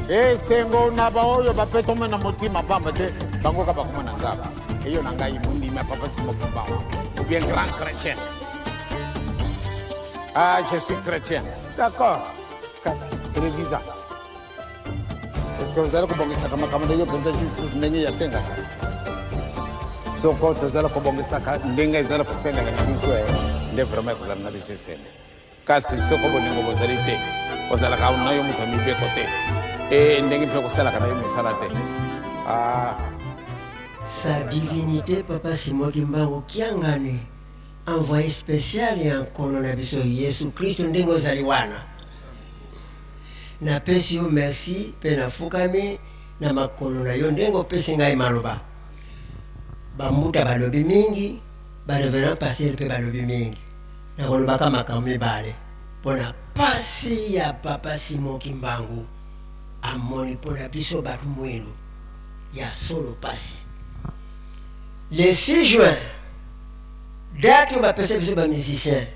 Esengo na baoyo bapetoma na motima, pamba te bango kaka bakomona Nzambe. Eyo na ngai mondimi ya Papa Simon Kimbangu ou bien grand chrétien. Ah, je suis chrétien, d'accord, kasi révisa. Est ce que ozali kobongisaka makambo ndenge mpenza justice ndenge yasengaka? Soko tozali kobongisaka ndenge ezali kosengela na biso, nde vraiment ekozala na biso esengo. Kasi soko bolingo bozali te, ozalaka na yo moto ya mibeko te, e ndenge mpe kosalaka na yo mosala te. Ah. Sa Divinité Papa Simon Kimbangu Kiangani, envoyé spécial ya Nkolo na biso Yesu Kristo, ndenge ozali wana, napesi yo merci mpe nafukami na makolo na yo ndenge opesi ngai maloba. Bambuta balobi mingi, bareverend pasteur mpe balobi mingi. Nakolobaka makambo mibale mpo na pasi ya Papa Simon Kimbangu amoni mpo na biso bato mwindu ya solo pasi. Le 6 juin, date oyo bapesa biso ba musiciens,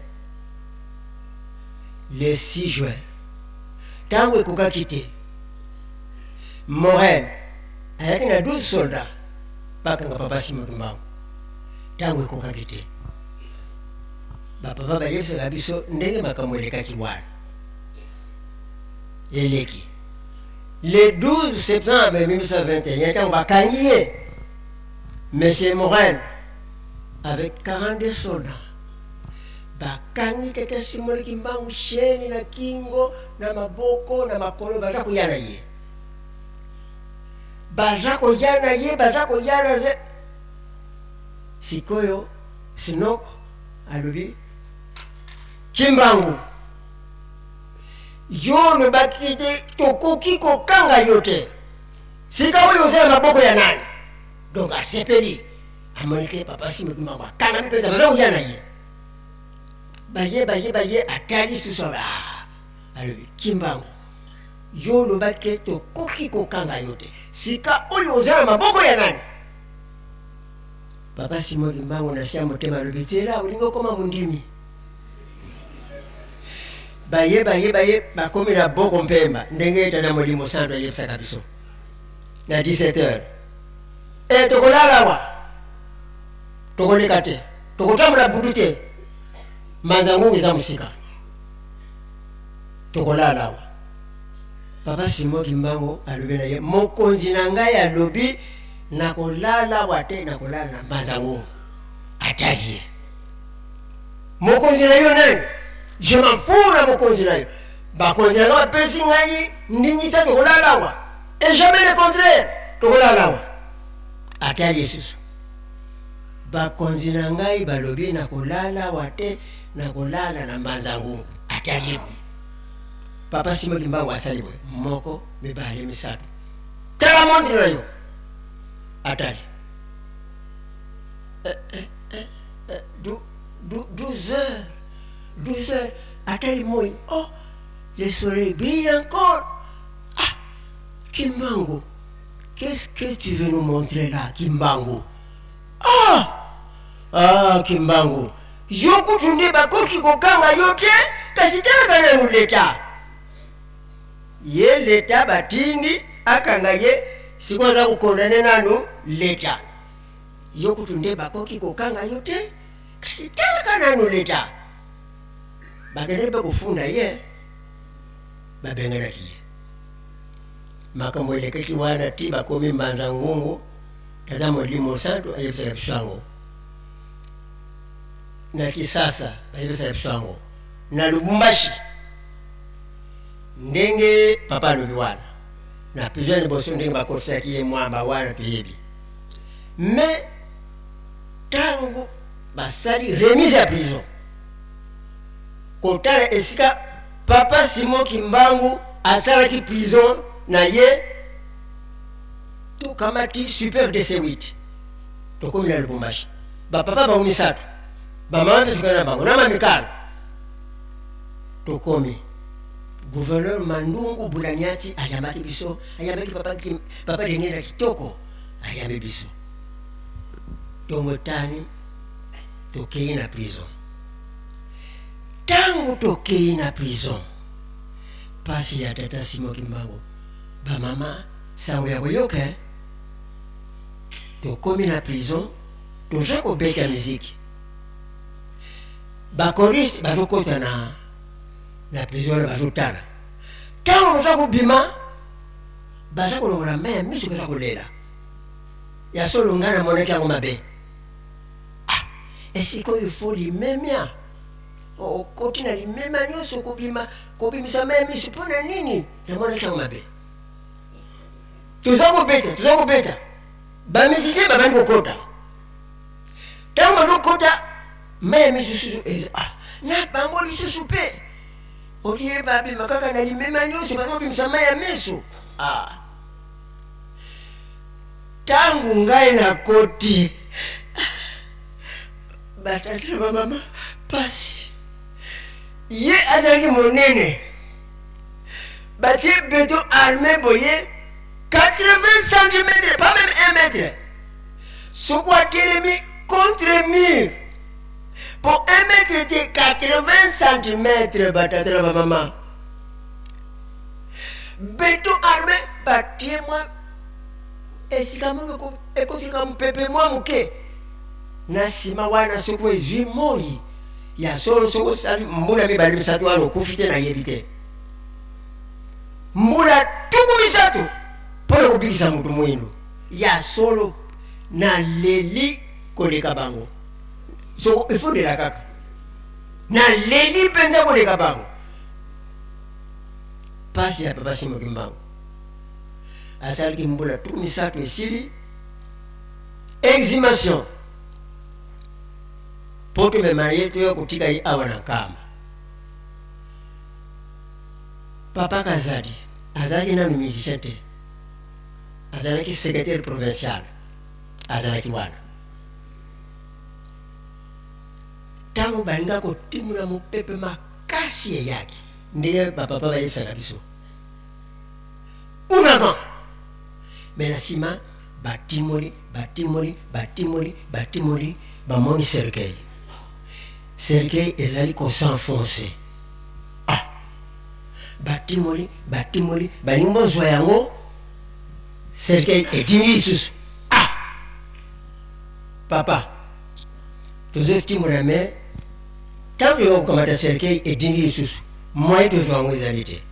le 6 juin, ntango ekokaki te, Morel ayaki na 12 soldats bakanga Papa Simon Kimbangu. Ntango ekokaki te, bapapa bayebisaka biso ndenge makambo elekaki wana. Eleki le 12 septembre 1821, ntango bakangi ye, Monsieur Morel avec 42 soldats, bakangi tata Simon Kimbangu, chaîne na kingo, na maboko, na makolo. Baza koya na ye, baza koya na ye, baza koya na ye. Sikoyo Sinoko alobi: "Kimbangu, yo olobaki te tokoki kokanga yo te, sika oyo oza na maboko ya nani?" Donc asepeli, amoni ke Papa Simon Kimbangu akangami mpenza, baza koya na ye. Baye, baye, baye, atali susu, ah, alobi: "Kimbangu, yo olobaki te tokoki kokanga yo te, sika oyo oza na maboko ya nani?" Papa Simon Kimbangu na sia motema alobi: "Tiela, olingi okoma mondimi." Baye, baye, baye, bakomi na boko mpemba, ndenge Tata Molimo Santo ayebisaka biso na 17 heures. E tokolala awa, tokoleka te, tokotambola butu te, Mbanza Ngungu eza mosika, tokolala awa. Papa Simon Kimbangu alobi na ye: "Mokonzi na ngai alobi nakolala awa te, nakolala na Mbanza Ngungu." Atali ye: "Mokonzi na yo nani?" "Je m'en fous na mokonzi na yo. Bakonzi na ngai bapesi ngai ndingisa, tokolala awa et jamais le contraire, tokolala awa." Atali lisusu: "Bakonzi na ngai balobi nakolala awa te, nakolala na Mbanza Ngungu." Atali boye, Papa Simon Kimbangu asali boye: moko, mibale, misato, tala montre na yo. Atali 12 heures, 12 heures. Atali moi: "Oh, le soleil brille encore. Ah, Kimbangu, qu'est-ce que tu veux nous montrer là, Kimbangu? Ah, ah, Kimbangu, yo kutu nde bakoki kokanga yo te, kasi talaka nanu leta ye, leta batindi akanga ye, sikoyo aza kocondamner nanu leta. Yo kutu nde bakoki kokanga yo te, kasi talaka nanu leta." Bakendaki mpe kofunda ye, babenganaki ye. Makambo elekaki wana ti bakomi Mbanza Ngungu. Tata Molimo Santo ayebisaka biso yango na Kisasa, bayebisaka biso yango na Lubumbashi. Ndenge papa alobi wana, na prison ya liboso, ndenge bakotisaki ye mwamba wana toyebi. Mais ntango basali remise ya prison, kotala esika Papa Simon Kimbangu asalaki prison na ye, tokamati super DC8, tokomi na Lubumbashi, bapapa bango misato, bamama mpe tokenda na bango na mamikala. Tokomi, gouverneur Mandungu Bulaniati ayambaki biso, ayambaki papa, papa Denge na kitoko, ayambi biso. Tongo etani, tokei na prison. Ntango tokei na prison, mpasi ya tata Simon Kimbangu. Bamama, sango ya koyoka eh? Tokomi na prison, toza kobeta miziki, bakoriste bazokota na na prison wana, bazotala ntango baza kobima, baza kolongola mai ya miso, baza kolela. Ya solo, ngai namonaki yango mabe. Ah, esika oyo fo limemia, okoti na limemia nyonso, kobima kobimisa mai ya miso mpo na nini? Namonaki yango mabe. Toza kobeta, toza kobeta, bamisicien babandi kokota. Ntango bazokota, mai ya miso susu eza, ah, na bango lisusu mpe olie babima kaka na limema nyonso, bazobimisa mai ya miso. Ah, ntango ngai nakoti, batata na bamama, pasi. Ye azalaki monene, batie beton armé boye 80 cm, pas même 1 mètre. Soki atelemi contre mur po 1 mètre te, 80 cm. Batata na bamama, beton armé batie mwa esika moko ekosilika mopepe mwa moke na nsima wana. Soki ezwi moi ya solo, soki osali mbula mibale misato wana, okufi te. Nayebi te, mbula 30 mpo na kobikisa moto mwindo. Ya solo, naleli koleka bango. Soko efondela kaka, naleli mpenza koleka bango. Mpasi ya Papa Simon Kimbangu, asalaki mbula 30, esili, exhumation mpo tomema ye, toya kotika ye awa na Nkamba. Papa Kazadi azalaki nanu musicien te, azalaki secrétaire provincial. Azalaki wana ntango balinga kotimula, mopepe makasi eyaki, ndenge bapapa bayebisaka biso, ouragan. Me na nsima batimoli, batimoli, batimoli, batimoli, bamoni cercueil. Cercueil ezali kosenfonce. Ah, batimoli, batimoli, balingi bozwa yango, cercueil etindi lisusu. Ah, papa, tozotimola, me ntango toyoka kokamata cercueil, etindi lisusu, moyen tozwa yango ezali te.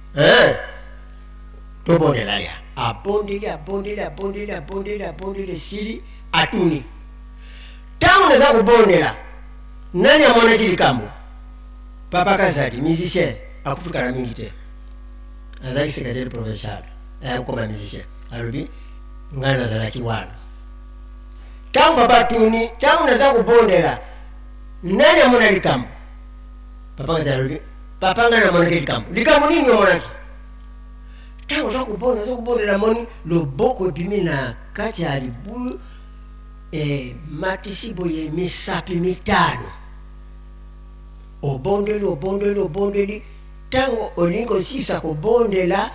Tobondela ya. Abondeli, abondeli, abondeli, abondeli, abondeli, esili. Atuni: "Ntango naza kobondela, nani amonaki likambo?" Papa Kazadi, musicien, akufi kala mingi te, azalaki secrétaire provincial, ayakokoma musicien, alobi: "Ngai nazalaki wana." Ntango papa atuni: "Ntango naza kobondela, nani amona likambo?" Papa Kazadi alobi: "Papa, ngai namonaki likambo." "Likambo nini omonaki?" "Ntango oza kobondela, oza kobondela, moni loboko ebimi na kati ya libulu, ematisi boye misapi mitano. Obondeli, obondeli, obondeli, ntango olingi kosisa kobondela,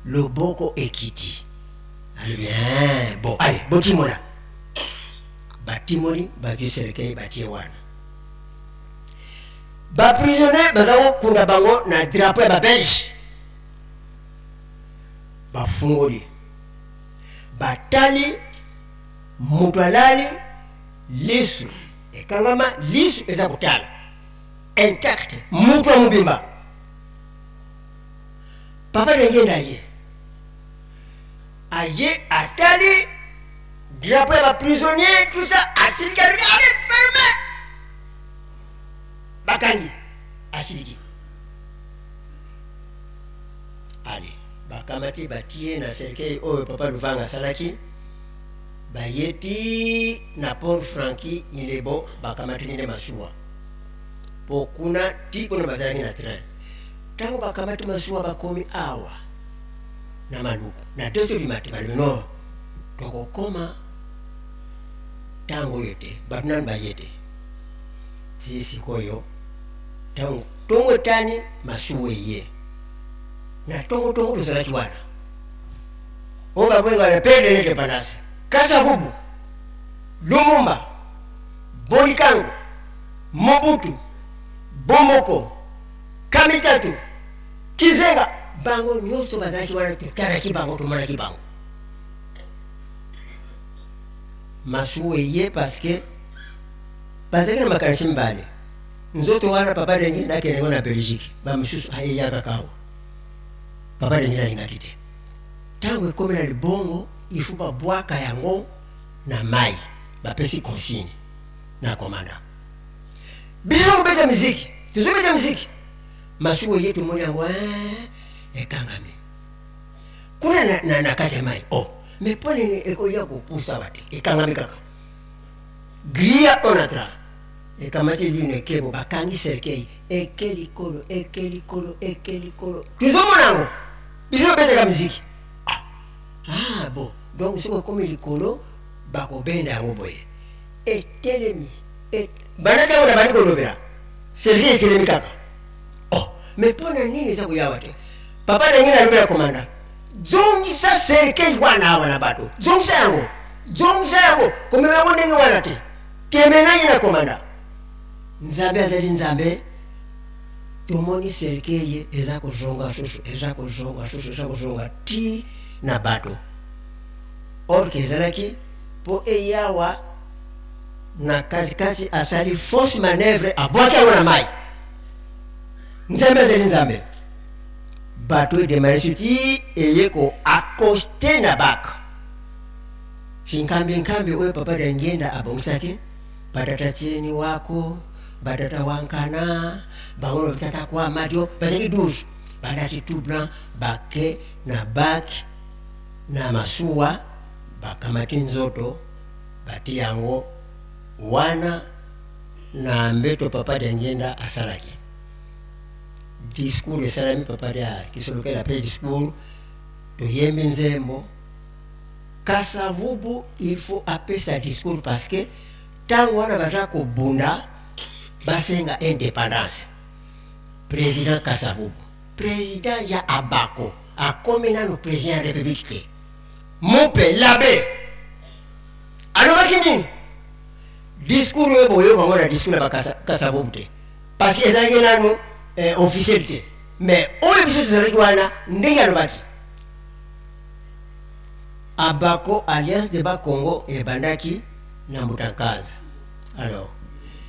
loboko ekiti." Alobi: "Bon, allez, botimola." Batimoli, bazwi cercueil, batie wana. Baprisonnier baza kokunda bango na drapeau ya Babelge. Bafungoli, batali, moto alali, lisu ekangama, lisu eza kotala intact, moto ya mobimba. Papa Dangenda aye, aye, atali drapeau ya baprisonnier, tout ça, asiliki, alobi: "Allez, ferme!" Bakangi, asiliki. Ale, bakamati, batie na cercueil oyo papa Luvanga asalaki. Baye ti na Port Franki Ilebo, bakamataki nde masuwa po kuna ti kuna bazalaki na train. Ntango bakamati masuwa, bakomi awa na Maluku na 2 heures du matin. Balobi: "No, tokokoma ntango oyo te, bato nanu baye te." Ti sikoyo ntango ntongo etani, masuwa eye na ntongo-ntongo. Tozalaki wana oyo babengaka le père de l'indépendance, Kasavubu, Lumumba, Bolikango, Mobutu, Bomoko, Kamitatu, Kizenga. Bango nyonso bazalaki wana, totalaki bango, tomonaki bango. Masuwa eye parce que bazalaki na makanisi mibale. Nzoto wana papa Denge nakende yango na Belgique, bamosusu ayeyaka kaka awa. Papa Denge nalingaki te. Ntango ekomi na libongo, il faut babwaka yango na mai, bapesi consigne na commandant. Biso kobeta miziki, tozobeta miziki, masuwa eye, tomoni yango ekangami kuna na kati ya mai. Oh, mais mpo nini ekoya kopusa awa te? Ekangami kaka. Grille Onatra ekamati lino ekebo, bakangi cercueil, eke likolo, eke likolo, eke likolo, tozomona yango, biso tobetaka miziki. Ah, ah bon, donc soki okomi likolo bakobenda yango boye, etelemi banda ntango na bandi kolobela cercueil etelemi kaka. Oh, mais mpo na nini eza koyawa te? Papa na ngai nalobela komanda, zongisa cercueil wana awa na bato, zongisa yango, zongisa yango, komema yango ndenge wana te. Temena ye na komanda. Nzambe azali Nzambe. Tomoni cercueil eza kozonga susu, eza kozonga susu, eza kozonga ti na bato, or que ezalaki mpo eyawa na katikati, asali fausse manœuvre, abwaki yango na mai. Nzambe azali Nzambe. Bato edémarrer su ti eye koaccoster na bak finkambi nkambi oyo papa Dangenda abongisaki. Batata tieni wako, batata wankana bango, batata kwa madio bazalaki 12, balati tout blanc, bake na bak na masuwa, bakamati nzoto, bati yango wana na mbeto. Papa Dangenda asalaki discours, esalami, papa dia Kisolokele ape discours, toyembi nzembo. Kasavubu il faut apesa discours parce que ntango wana baza kobunda, basenga indépendance. Président Kasavubu, président ya Abako, akomi nano président ya république te. Mope labe alobaki nini? Discours oyo boyoka yango na discours ya bakasavubu te, parce que ezalaki nano officiel te. Mais oyo biso tozalaki wana, ndenge alobaki, Abako, Alliance de Bakongo, ebandaki na Mbutankaza. Alors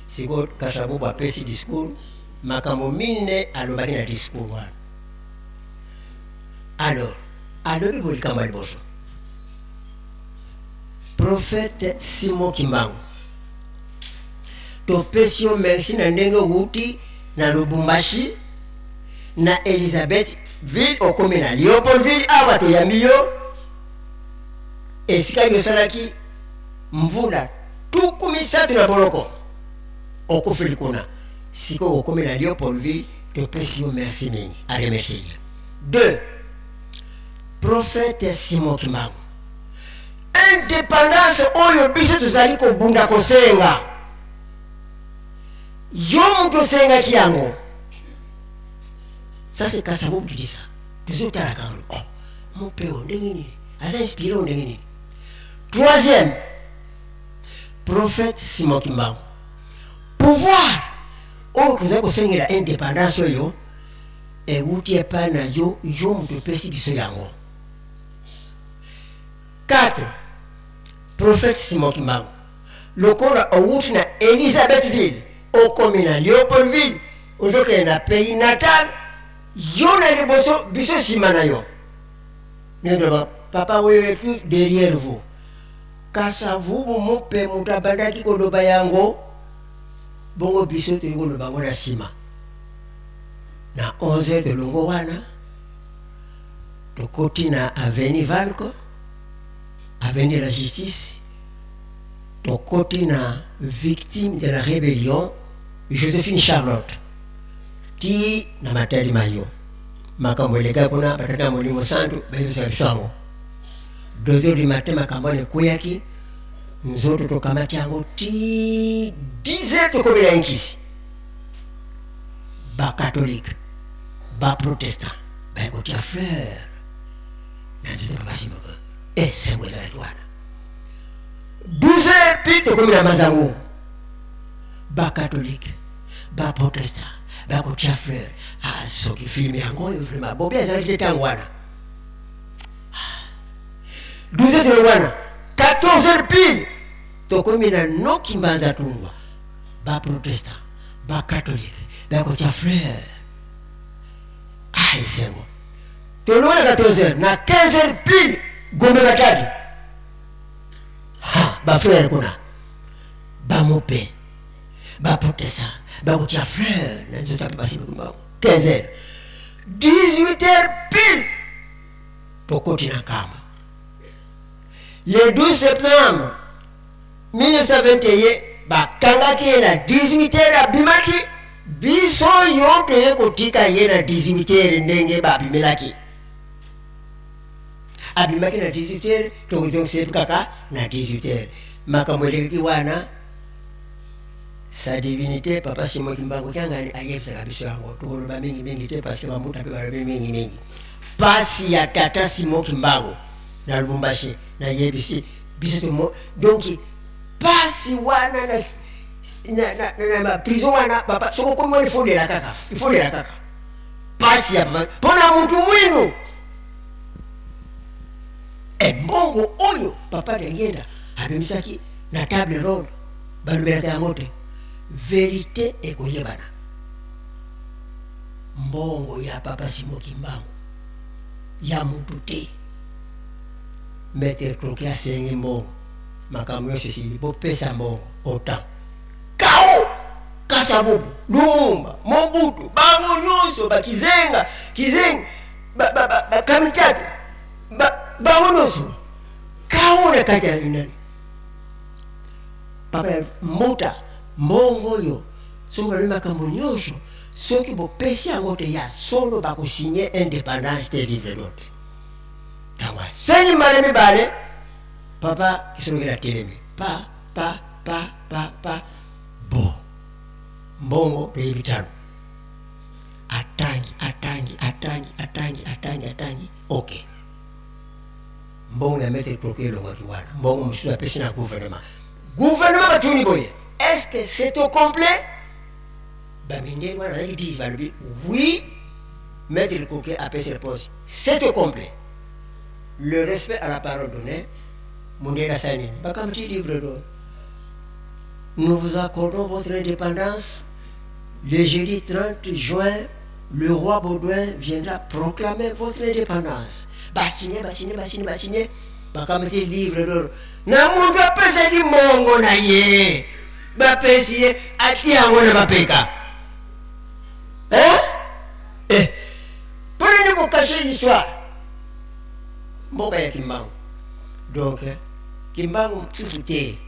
sikoyo Kasavubu apesi discours, makambo mine alobaki na discours wana. Alors alobi boye, likambo ya liboso: prophète Simon Kimbangu, topesi yo merci na ndenge outi na Lubumbashi, na Elizabeth ville, okomi na Leopoldville awa, toyambi yo esika yo osalaki mvula 30 na boloko, okufeli kuna, sikoyo okomi na Leopoldville, topesi yo merci mingi. Aremercier ye. Deux, prophète Simon Kimbangu, indépendance oyo biso tozali kobunda kosenga, yo moto osengaki yango. Ça, c'est Kasavubu qui dit ça. Tozotalaka yango, oh, mopeo ndenge nini aza inspiré o ndenge nini. Troisième, prophète Simon Kimbangu, pouvoir oyo tozali kosengela indépendance oyo ewuti epai na yo, yo moto opesi biso yango. 4, prophète Simon Kimbangu, lokola owuti na Elizabethville, okomi na Leopoldville, ozokende na pays natal, yo na liboso, biso nsima na yo, ndenge toloba papa oyo, tous derrière vous. Kasavubu mope moto abandaki koloba yango bongo, biso toyi koloba yango na nsima. Na 11 tolongo wana, tokoti na avenue Valco, avenue de la Justice, tokoti na Victime de la Rébellion Joséphine Charlotte, ti na Matadi Mayo. Makambo elekaki kuna, batata ya Molimo Santu bayebisaka biso yango. 2 heures du matin makambo wana ekweyaki, nzoto tokamati yango ti 10 heures, tokomi na Inkisi. Bacatholique, baprotestant baye kotia fleur na nzoto papa Simoko. Esengo ezalaki wana. 12 heures pile tokomi na Mazango, bacatholique, baprotestant. Bakotia fleur. Ah, soki film yango oyo vraiment Bobi azalaki te ntango wana. 12 heures wana, 14 heures pile tokomi na Noki Mbanza Tungwa. Ba protestant, ba catholique bakotia fleur. Ah, esengo. Tolonga na 14 heures, na 15 heures pile Gombe Matadi. Ha, ba frère kuna bamope ba protestant bakotia fleur na nzoto ya Papa Simon Kimbangu. 15 heures, 18 heures pile tokoti na Nkamba. Le 12 septembre 1921 bakangaki ye na 18 heures, abimaki. Biso yo toye kotika ye na 18 heures ndenge babimelaki. Abimaki na 18 heures, tokozongisa ye kaka na 18 heures. Makambo elekaki wana, sa divinité Papa Simon Kimbangu Kiangani ayebisaka biso yango. Tokoloba mingi mingi te parce que bambuta mpe balobi mingi mingi. Pasi ya tata Simon Kimbangu na Lubumbashi nayebisi biso tomo, donc pasi wana na na na na, na prison wana papa, soki okomi wana ifolela kaka, ifolela kaka pasi ya papa mpona mutu mwinu. Embongo oyo papa Diangienda abimisaki na table ronde balobelaka yango te. Verite ekoyebana. Mbongo ya papa Simon Kimbangu ya mutu te. Maître Croquet asengi mbongo, makambo nyonso esili, bopesa mbongo autant. Kao Kasavubu, Lumumba, Mobutu, bango nyonso bakizenga kizenga bakamitato bango nyonso kao na kati ya nani papa ya mbuta. Mbongo oyo soki balobi makambo nyonso, soki bopesi yango te ya solo, bakosigne indépendance te, livre d'or te. Ntango asengi mbala mibale, papa Kisolokele atelemi pa pa pa pa pa bo mbongo toyebi talo. Atangi, atangi, atangi, atangi, atangi, atangi, ok. Mbongo ya maître Croquet elongwaki wana, mbongo mosusu apesi na gouvernement. Gouvernement batuni boye, est-ce que c'est au complet? Bamindeli wana bazalaki 10, balobi oui. Maître Croquet apesi réponse, c'est au complet. Le respect à la parole donnée, mondele asali nini? Bakamati livre d'or. Nous vous accordons votre indépendance le jeudi 30 juin. Le roi Baudouin viendra proclamer votre indépendance. Basigne, basigne, basigne, basigne, bakamati livre d'or. Na moto apesaki mbongo na ye, bapesi ye, atia yango na bapeka. Hein? Eh, mpo nini kokashe histoire mboka ya Kimbangu? Donc Kimbangu mosusu te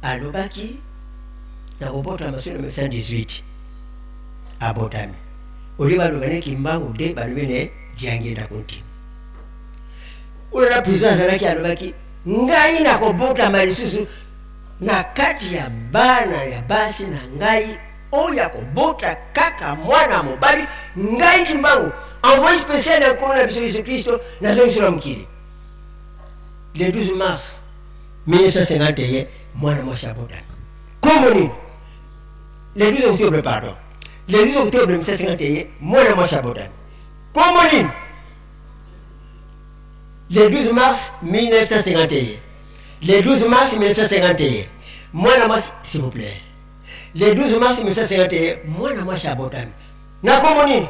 alobaki na kobotama soki na 1918 abotami, olie baloba ne Kimbangu de balobi ne Diangienda Kuntima. Oyo na prison azalaki, alobaki ngai nakobotama lisusu na kati ya bana ya basi na ngai, oyo akobota kaka mwana mobali, ngai Kimbangu, envoyé spécial ya Nkolo na biso Yesu Kristo, nazongi na mokili. Le 12 mars 1951 mwana mwasi abotami. Kombo nini? Le 12 octobre, pardon, le 12 octobre 1951 mwana mwasi abotami. Kombo nini? Le 12 mars 1951, le 12 mars 1951 mwana mwasi, s'il vous plaît, le 12 mars 1951 mwana mwasi abotami na kombo nini?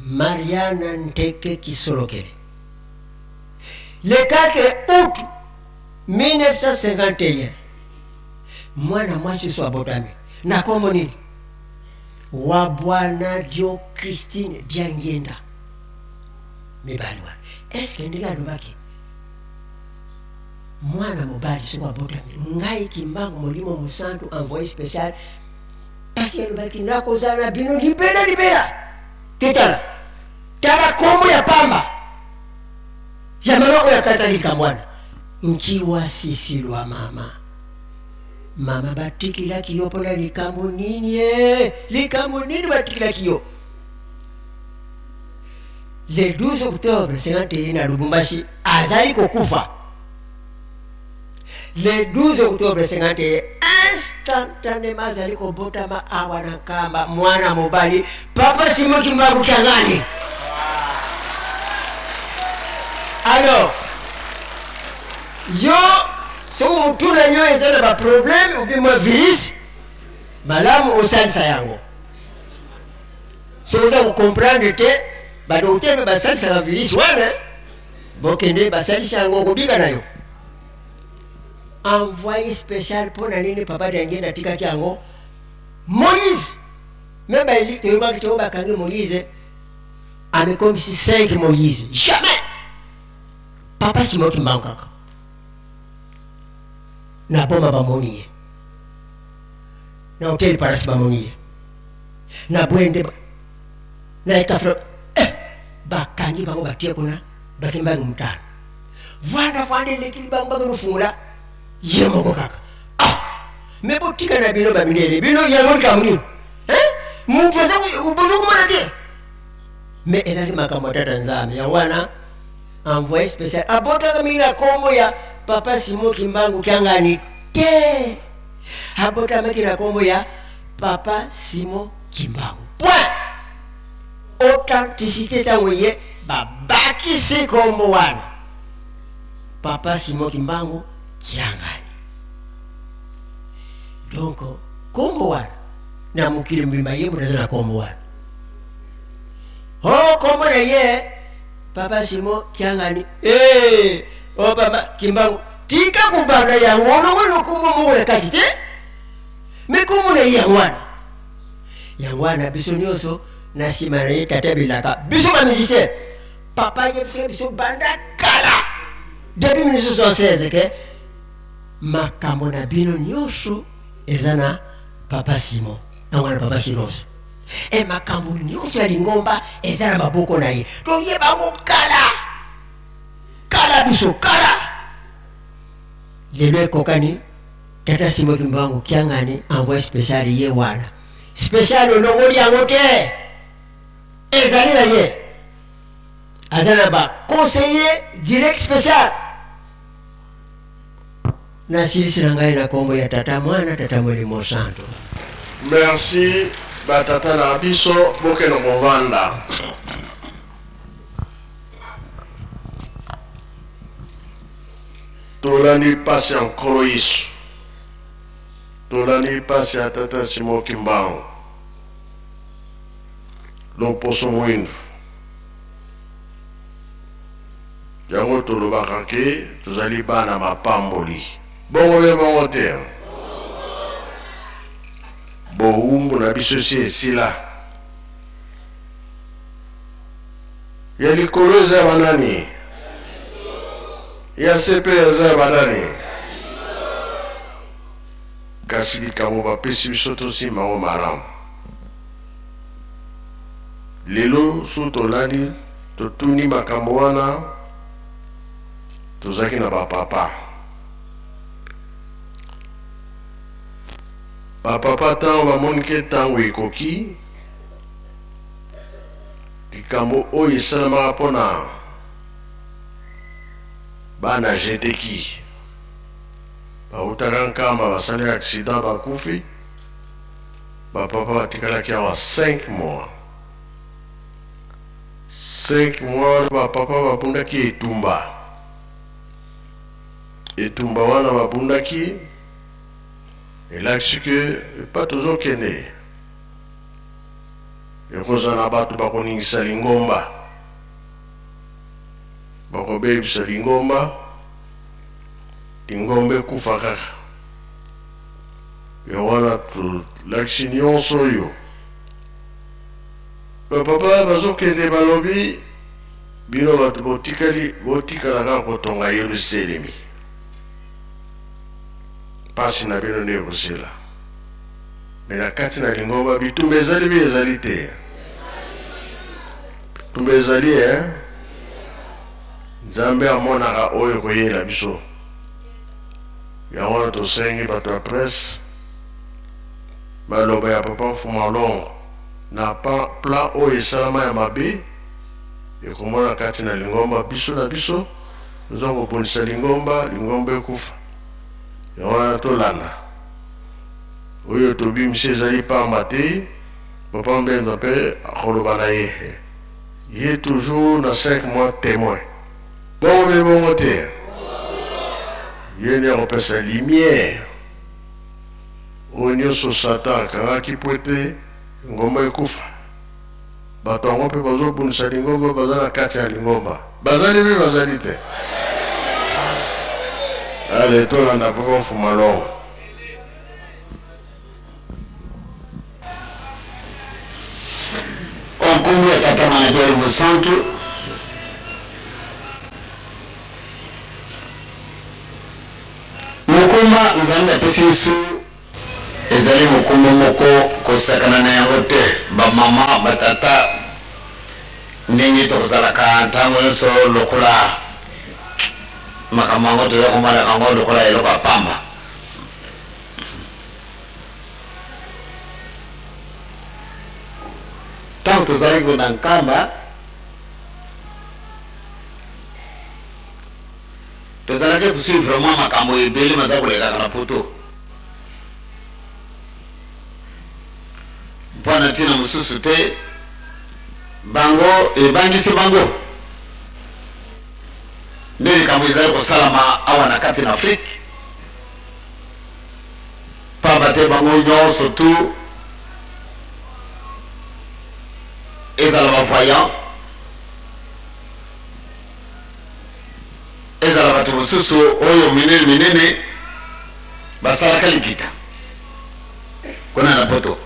Mariana Nteke Kisolokele. Le 4 août 1951 mwana mwasi so abotami na kombo nini? Wa bwana Dio Christine Diangienda. Mibali wana, eske ndenge alobaki mwana mobali soki abotami, ngai Kimbangu Molimo Mosantu envoyé spécial, parce alobaki nakozala na bino libela libela. Totala tala kombo ya pamba ya mama oyo akataki likambo wana, Nkiwa Sisilwa. Mama, mama, batikilaki yo mpona likambo nini? E likambo nini batikilaki yo? Le 12 octobre 51 na Lubumbashi azali kokufa. Le 12 octobre 51, Instantanément azali kobotama awa na Nkamba, mwana mobali, Papa Simon Kimbangu Kiangani. Alors, yo soki motu na yo eza na baproblème obi mwa virus, malamu osalisa yango. Soki oza kocomprendre te, badoktere mpe basalisaka virus wana, bokende basalisa yango, okobika na yo. Envoyé spécial mpo na nini Papa Diangienda atikaki yango Moïse? Me baeli toyokaki to bakangi Moïse, amekomisi 5 Moïse. Jamais Papa Simon Kimbangu kaka na Boma bamoni ye, na Hotel Palace bamoni ye, na Bwende na Ekafra, bakangi bango batie kuna, bakimbangi mutano vanda vanda eleki bango bakenofungola ye moko kaka. Ah, me botika na bino bamindele bino yango likambo nini? Mutu aza bozokomona te, me ezali makambo ya Tata Nzambe. Yango wana envoyé spécial abotaka mingi na kombo ya Papa Simon Kimbangu Kiangani te, abotamaki na kombo ya Papa Simon Kimbangu. Point. Authenticité ntango ye babakisi kombo wana Papa Simon Kimbangu Kiangani. Donc kombo wana na mokili mobimba ye moto aza na kombo wana. O kombo na ye Papa Simon Kiangani, o Papa Kimbangu, tika kobanda yango olongoli kombo moko na kati te, me kombo na ye yango wana. Yango wana biso nyonso na nsima na ye Tata Bilaka, biso ba musicien, papa yebisaka biso banda kala depuis 1976 ke makambo na bino nyonso eza na Papa Simon, yango wana Papa Silos, e makambo nyonso ya lingomba eza na maboko na ye. Toyeba yango kala kala, biso kala. Lelo ekokani Tata Simon Kimbangu Kiangani envoyé spécial ye wana. Spécial olongoli yango te, ezali na ye, aza na ba conseiller direct spécial. Nasilisi na ngai na kombo ya Tata Mwana, Tata Molimo Santo. Merci batata na biso, bokende kovanda. Tolandi pasi ya Nkolo Yesu, tolandi pasi ya Tata Simon Kimbangu, loposo mwindu. Yango tolobaka ke tozali bana mapamboli. Bongo be bongo te. Bowumbu na biso esi esila. Ya likolo eza ya banani? Ya se pe eza ya banani? Kasi likambo bapesi biso tosimba yango malamu. Lelo soki tolandi totuni makambo wana, tozalaki na bapapa. Bapapa ntango bamoni ke ntango ekoki, likambo oyo esalamaka mpona bana jeteki bautaka Nkamba, basali accident, bakufi. Bapapa batikalaki awa 5 mois. 5 mois wana bapapa babundaki etumba. Etumba wana babundaki elakisi ke epa tozokende ekozala na bato bakoningisa lingomba, bakobebisa lingomba, lingomba ekufa kaka. Yango wana tolakisi nyonso oyo bapapa bazokende, balobi bino bato botikali, botikala kaka kotonga Yerusalemi, pasi na bino nde ekosila. Me na kati na lingomba bitumba ezali bi ezali te, bitumba ezali eh? Nzambe amonaka oyo ekoyela biso. Yango wana tosengi bato ya presse maloba ya Papa Mfumu Alongo na plan oyo esalama ya mabe ekomona kati na lingomba. Biso na biso toza kobundisa lingomba, lingomba ekufa. Yango wana tolanda. Oyo tobimisi ezali pamba te, Papa Mbenza mpe akoloba na ye. Ye toujours na 5 mois temoin. Bongo mpe bongo te. Ye nde akopesa lumière. Oyo nyonso Satan akangaki mpo ete lingomba ekufa. Bato yango mpe bazobundisa lingomba, baza na kati ya lingomba. Bazali mpe bazali te. Ale tolanda Papa Mfuma Longo. O nkombo ya Tata, Mwana mpe Elimo Santu. Mokumba Nzambe apesi biso ezali mokumba moko kosakana na yango te. Bamama, batata, ndenge tokozalaka ntango nyonso lokola makambo yango toza komonaka yango lokola eloko ya pamba. Ntango tozalaki na Nkamba, tozalaki kosuivre mwa makambo ebele maza kolekaka na poto. Mpo na ntina mosusu te, bango ebangisi bango nde likambo ezali kosalama awa na kati na Afrike. Pamba te bango nyonso tout ezala ba voyants, ezala bato mosusu oyo minene minene basalaka likita kuna na poto,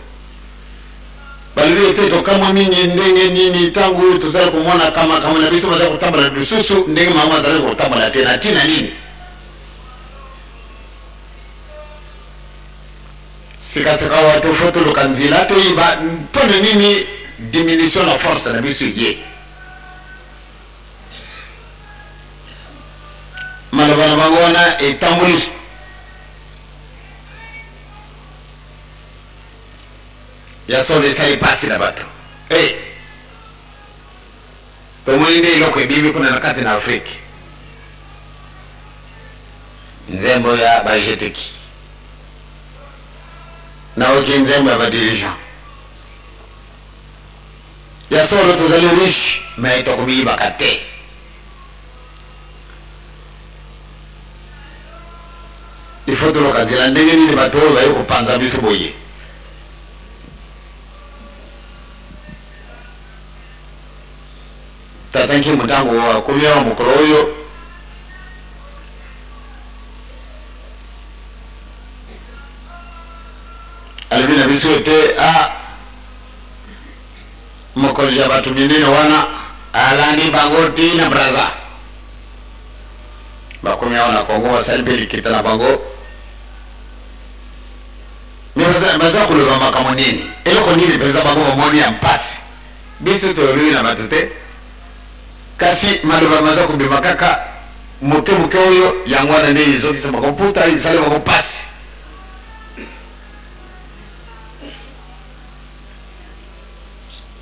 balobi ete tokamwa mingi ndenge nini ntango oyo tozali komona makambo na biso bazali kotambola lisusu ndenge bango bazali kotambola te. Na ntina nini? Sikasikawa to faut toluka nzela toyeba mpo na nini diminution na force na biso eye. Maloba na bango wana etamboli. Ya solo esali pasi na bato. Hey! Tomoni nde eloko ebimi kuna na kati na Afrique. Nzembo ya ba jeteki. Naoki nzembo ya ba dirigeant. Ya solo tozali riche mais tokomiyibaka te. Il faut toluka nzela ndenge nini bato oyo baye kopanza biso boye. Tata Nkimu ntango akomi awa mokolo oyo, alobi na biso ete a mokonzi ya bato minene wana alandi bango ti na Brazza. Bakomi awa na Congo, basali mpe likita na bango. Me baza koloba makambo nini? Eloko nini mpenza bango bamoni ya mpasi? Biso tolobi na bato te, kasi maloba maza kobima kaka moke moke oyo yango wana nde ezokisa bango mputa, esali bango mpasi.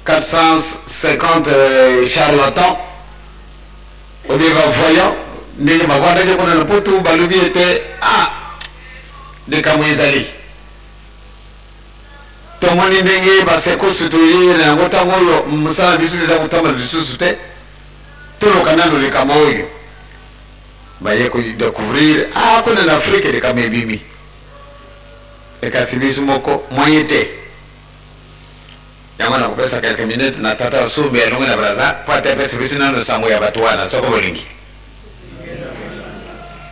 450 charlatans ou bien ba voyants ndenge bavandaki kuna na poto balobi ete ah likambo ezali tomoni ndenge basekusu toye na yango ntango oyo mosala na biso eza kotambola lisusu te toluka nano likambo oyo baye kodecouvrir ah kuna na afrike likambo ebimi ekasi biso moko moyen te yango nakopesa quelques minutes na tata Osumbi alongwe na Brazza mpo ate apesa biso nano sango ya bato wana soko bolingi.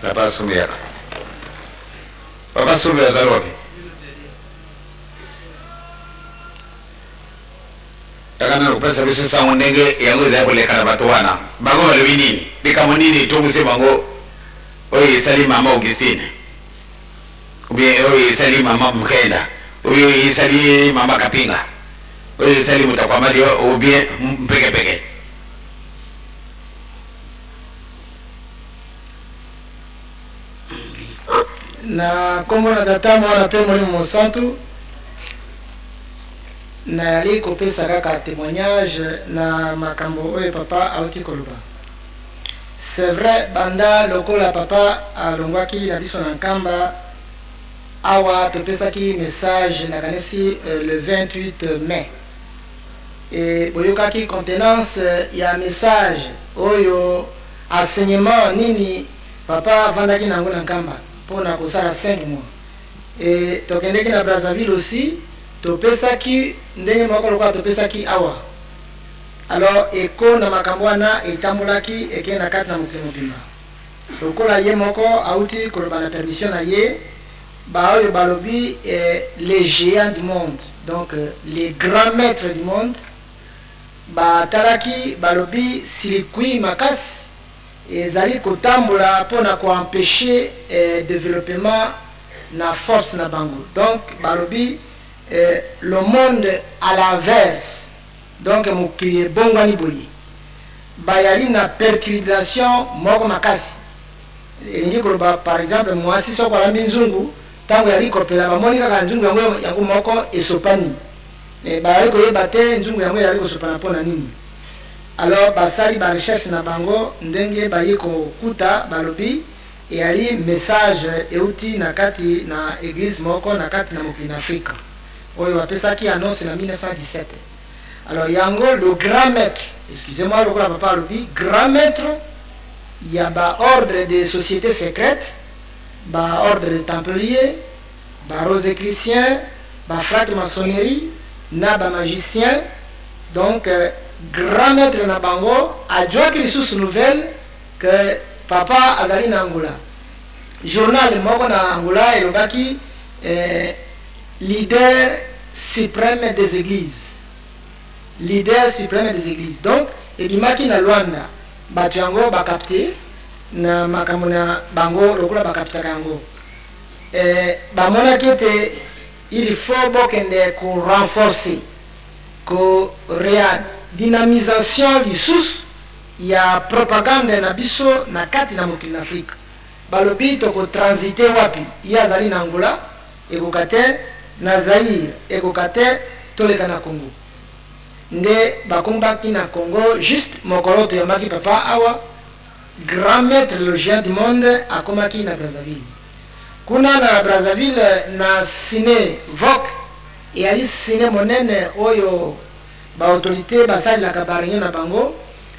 Papa Sumbi yaka. Papa Sumbi azali wapi? Yaka nano kopesa biso sango ndenge yango ezali koleka na bato wana. Bango balobi nini? Likambo nini etongisi bango oyo esali mama Augustine? Ou bien oyo esali mama Mkenda? Ou bien oyo esali mama Kapinga? Oyo esali Mutakwamadi ou bien Mpekepeke? Na nkombo na Tata, Mwana mpe Molimo Mosantu, nayali kopesa kaka temoignage na makambo oyo papa auti koloba. C'est vrai, banda lokola papa alongwaki na biso na Nkamba, Awa topesaki message nakanisi le 28 mai e boyokaki contenance ya message oyo, enseignement nini papa avandaki na yango na Nkamba mpona kosala 5 mois. E tokendeki na Brazzaville aussi, topesaki ndenge moko lokola topesaki awa. Alors eko na makambo wana etambolaki, ekei na kati na mokili mobimba. Lokola ye moko auti koloba na permission na ye, baoyo balobi les géants du monde, donc les grands maîtres du monde, batalaki, balobi circuit makasi ezali kotambola mpona koempêcher développement na force na bango. Donc balobi le monde à l'inverse, donc mokili ebongwani boye, bayali na perturbation moko makasi. Elingi koloba, par exemple, mwasi soko alambi nzungu, ntango yali kopela, bamoni kaka nzungu yango, yango moko esopani. Bayali koyeba te nzungu yango ezali kosopana mpona nini. Alors basali barecherche na bango, ndenge bayi kokuta, balobi eyali message euti na kati na église moko na kati na mokili na Afrika oyo bapesaki annonce na 1917. Alors yango le grand maître, excusez-moi, lokola papa alobi grand maître ya baordre de société secrète, baordre de templier, barosicrucien, bafranc-maçonnerie na bamagicien, donc grand maître na bango azwaki lisusu nouvelle que papa azali na Angola. Journal moko na Angola elobaki leader suprême des églises, leader suprême des églises. Donc ebimaki na Lwanda, bato yango bacapter na makambo na bango lokola bacaptaka yango. Bamonaki ete il faut bokende korenforcer, koredynamisation lisusu ya propagande na biso na kati na mokili na Afrika. Balobi tokotransiter wapi? Ye azali na Angola, ekoka te, na Zaire ekoka te, toleka na Congo. Nde bakombaki na Congo juste mokolo toyambaki papa awa. Grand maître, le géant du monde, akomaki na Brazzaville. Kuna na Brazzaville, na Ciné Vogue, eyali ciné monene oyo baautorité basalelaka baréunion na bango.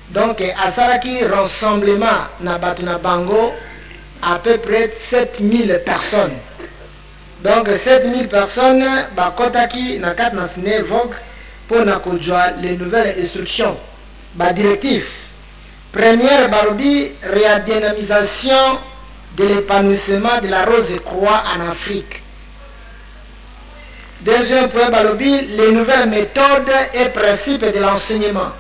Donc asalaki rassemblement na bato na bango, à peu près 7000 personnes. Donc 7000 personnes bakɔtaki na kati na Ciné Vogue mpona kozwa les nouvelles instructions, badirective. Première, balobi rédynamisation de l'épanouissement de la Rose Croix en Afrique. Deuxième point, balobi les nouvelles méthodes et principes de l'enseignement.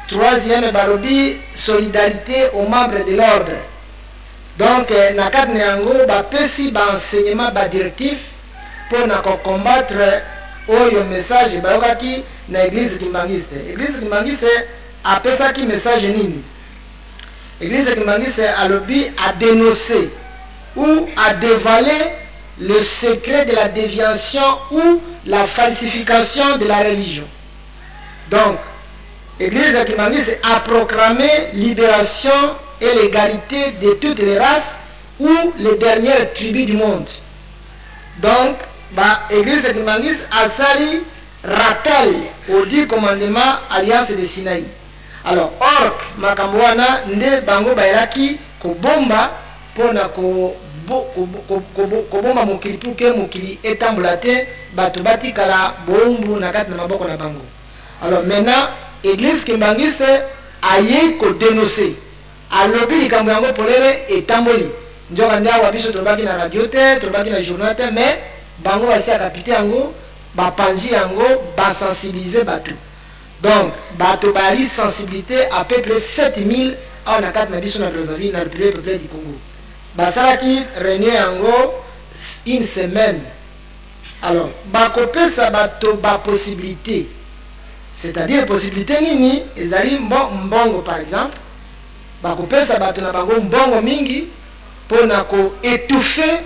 Troisième, balobi solidarité aux membres de l'ordre. Donc na kati na yango bapesi baenseignement, badirective mpona kocombattre oyo message bayokaki na église kimbangiste. Église kimbangiste apesaki message nini? Église kimbangiste alobi adénoncer ou a dévoiler le secret de la déviation ou la falsification de la religion. Donc église kimbangiste a proclamé libération et l'égalité de toutes les races ou les dernières tribus du monde. Donc ba église kimbangiste asali rappel aux 10 commandements, alliance de Sinaï. Alors or makambo wana nde bango bayelaki kobomba mpona kobomba mokili pour que mokili etambola te, bato batikala bombu na kati na maboko na bango. Alors maintenant église kimbangiste ayei kodénoncer, alobi likambo yango polele, etamboli. Nzoka nde awa biso tolobaki na radio te, tolobaki na journal te, mais bango basi acapter yango, bapanzi yango, basensibiliser bato. Donc bato bali sensibilité à peu près 7000 awa na kati na biso na Brazzaville, na République populaire du Congo. Basalaki réunion yango une semaine. Alors bakopesa bato bapossibilité, c'est-à-dire possibilité nini? Ezali mbongo. Par exemple, bakopesa bato na bango mbongo mingi mpona koétouffer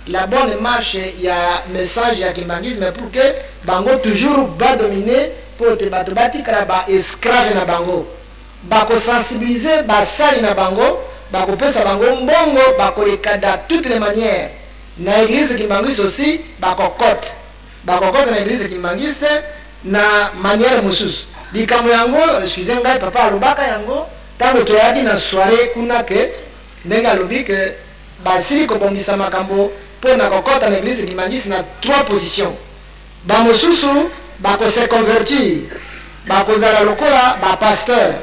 la bonne marche ya message ya kimbangisme, pour que bango toujours badomine, mpo te bato batikala baesclave na bango. Bakosensibiliser basali na bango, bakopesa bango mbongo, bakoleka dans toutes les manières. Na église kimbanguiste aussi bakokota, bakokota na église kimbanguiste na manière mosusu. Likambo yango, excuse ngai, papa alobaka yango ntango toyaki na soirée kuna, ke ndenge alobi ke basili kobongisa makambo mpo na kokɔta na église kimbanguiste na trois positions. Bamosusu bakose convertir, bakozala lokola bapasteur.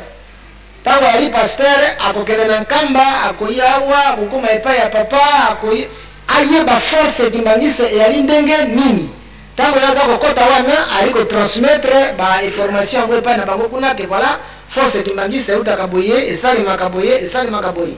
Ntango ayali pasteur, akokende na Nkamba, akoya awa, akokóma epai ya papa, akoyi ayeba force kimbanguiste eyali ndenge nini. Ntango ye aza kokɔta wana, ali kotransmettre bainformation yango epai na bango kuna, ke voilà, force kimbanguiste eutaka boye, esalemaka boye, esalemaka boye.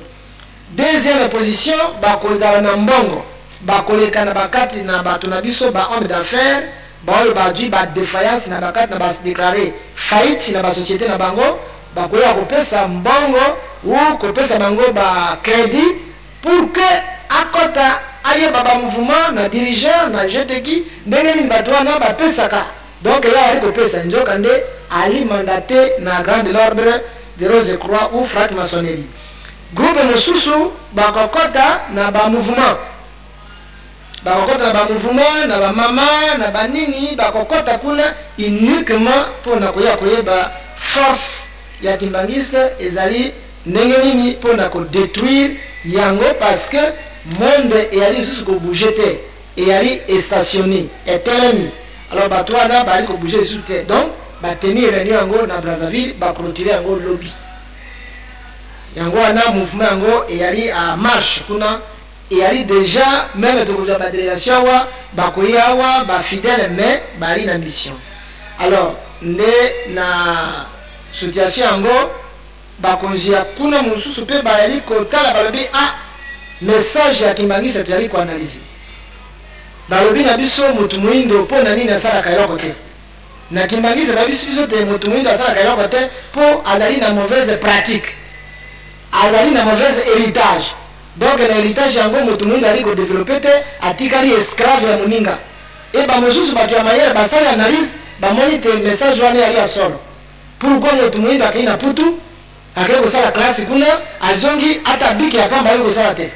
Deuxième position, bakozala na mbongo, bakoleka na bakati na bato na biso, bahomme d'affaires, baoyo bazwi badéfaillance na bakati na badéclaré faillite na basociété na bango, bakoya kopesa mbongo ou kopesa bango bacrédit pour que akɔta, ayeba bamouvement na dirigeant na jeteki, ndenge nini bato wana bapesaka. Donc ye ayali kopesa, nzoka nde ali mandaté na grande l'ordre de Rose Croix ou franc maçonnerie. Groupe mosusu bakokɔta na bamouvement, bakokɔta na bamouvement na bamama na banini, bakokɔta kuna uniquement mpona koya koyeba force ya kimbanguiste ezali ndenge nini, mpona kodétruire yango, parce que monde eyali lisusu kobouge te, eyali estationné, etelemi. Alors bato wana bali kobouge lisusu te. Donc batenir réunion yango na Brazzaville, baclôture yango lobi. Yango wana mouvement yango eyali en marche kuna, eyali déjà même tokozwa badélégation awa, bakoyi awa bafidèle, mais bali na mission. Alors nde na situation yango, bakonzi ya kuna mosusu mpe bayali kotala, balobi: "Ah, message ya kimbanguiste toyali koanalyse." Balobi na biso: "Motu moyindo, mpo na nini asalaka eloko te na kimbanguiste?" Babisi biso te motu moyindo asalaka eloko te mpo azali na mauvaise pratique, azali na mauvaise héritage. Donc na héritage yango, motu moyindo ali kodéveloppe te, atikali esclave ya moninga. E bamosusu, bato ya mayele, basali analyse, bamoni te message wana eyali ya solo. Pourquoi motu moyindo akei na Putu, akei kosala classe kuna, azongi, ata bike ya pamba ayi kosala te,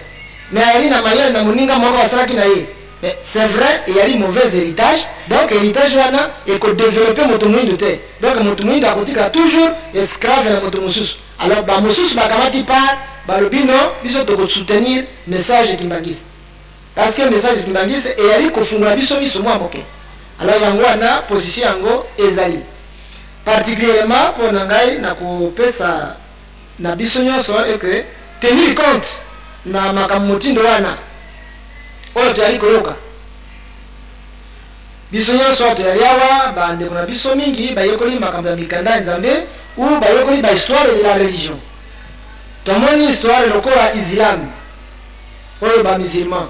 mais ayali na mayele na moninga moko asalaki na ye? Mais c'est vrai, eyali mauvais héritage. Donc héritage wana ekodéveloppe moto moyindo te. Donc moto moyindo akotikala toujours esclave na moto mosusu. Alors bamosusu bakamati part, balobi: "Non, biso tokosoutenir message kimbanguiste, parce que message kimbanguiste eyali kofungola biso miso mwa moke." Alors yango wana position yango ezali particulièrement mpo na ngai na kopesa na biso nyonso eke tenir compte na makambo motindo wana oyo toyali koyoka. Biso nyonso toyali awa, bandeko na biso mingi bayekoli makambo ya mikanda ya Nzambe ou bayekoli bahistoire de la religion. Tomoni histoire lokola islam oyo, bamusulman,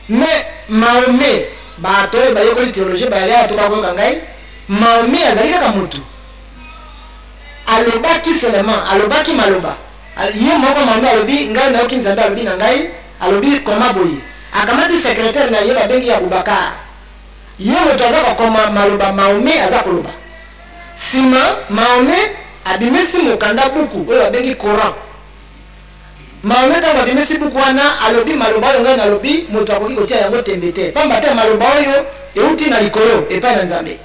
mais Mahomet, bato oyo bayekoli théologie bayali awa to bakoyoka ngai, Mahomet azali kaka motu, alobaki seulement, alobaki maloba ye moko. Mahomet alobi: "Ngai nayoki Nzambe alobi na ngai, alobi koma boye." Akamati secrétaire na ye, babengi Abubakar, ye moto aza kokoma maloba Mahomet aza koloba. Nsima Mahomet abimisi mokanda, buku oyo babengi Coran. Mahomet, ntango abimisi buku wana, alobi: "Maloba oyo ngai nalobi, moto akoki kotia yango tembe te, pamba te maloba oyo euti na likolo epai na Nzambe.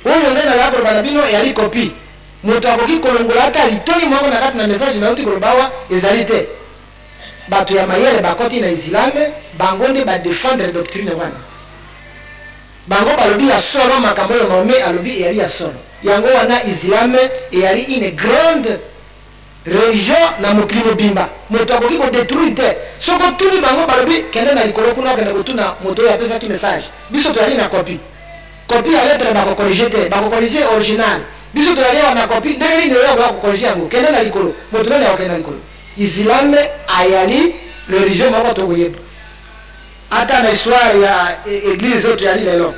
Oyo ngai nazala koloba na bino eyali copie. Moto akoki kolongola ata litoni moko na kati na message nauti koloba awa ezali te." Bato ya mayele bakoti na islame, bango nde badefendre doctrine wana. Bango balobi: "Ya solo, makambo oyo Mahomet alobi eyali ya solo." Yango wana islame eyali une grande religion na mokili mobimba, moto akoki kodétruire te. Soki otuni bango, balobi: "Kende na likolo kuna, okende kotuna moto oyo apesaki message. Biso toyali na copie. Copie ya lettre bakocorrige te, bakocorrige original. Biso toyali awa na copie, ndenge nini oyo akoya kocorrige yango? Kende na likolo." Moto nani akokende na likolo? Islame ayali religion moko tokoyeba. Ata na histoire ya église oyo toyali lelo,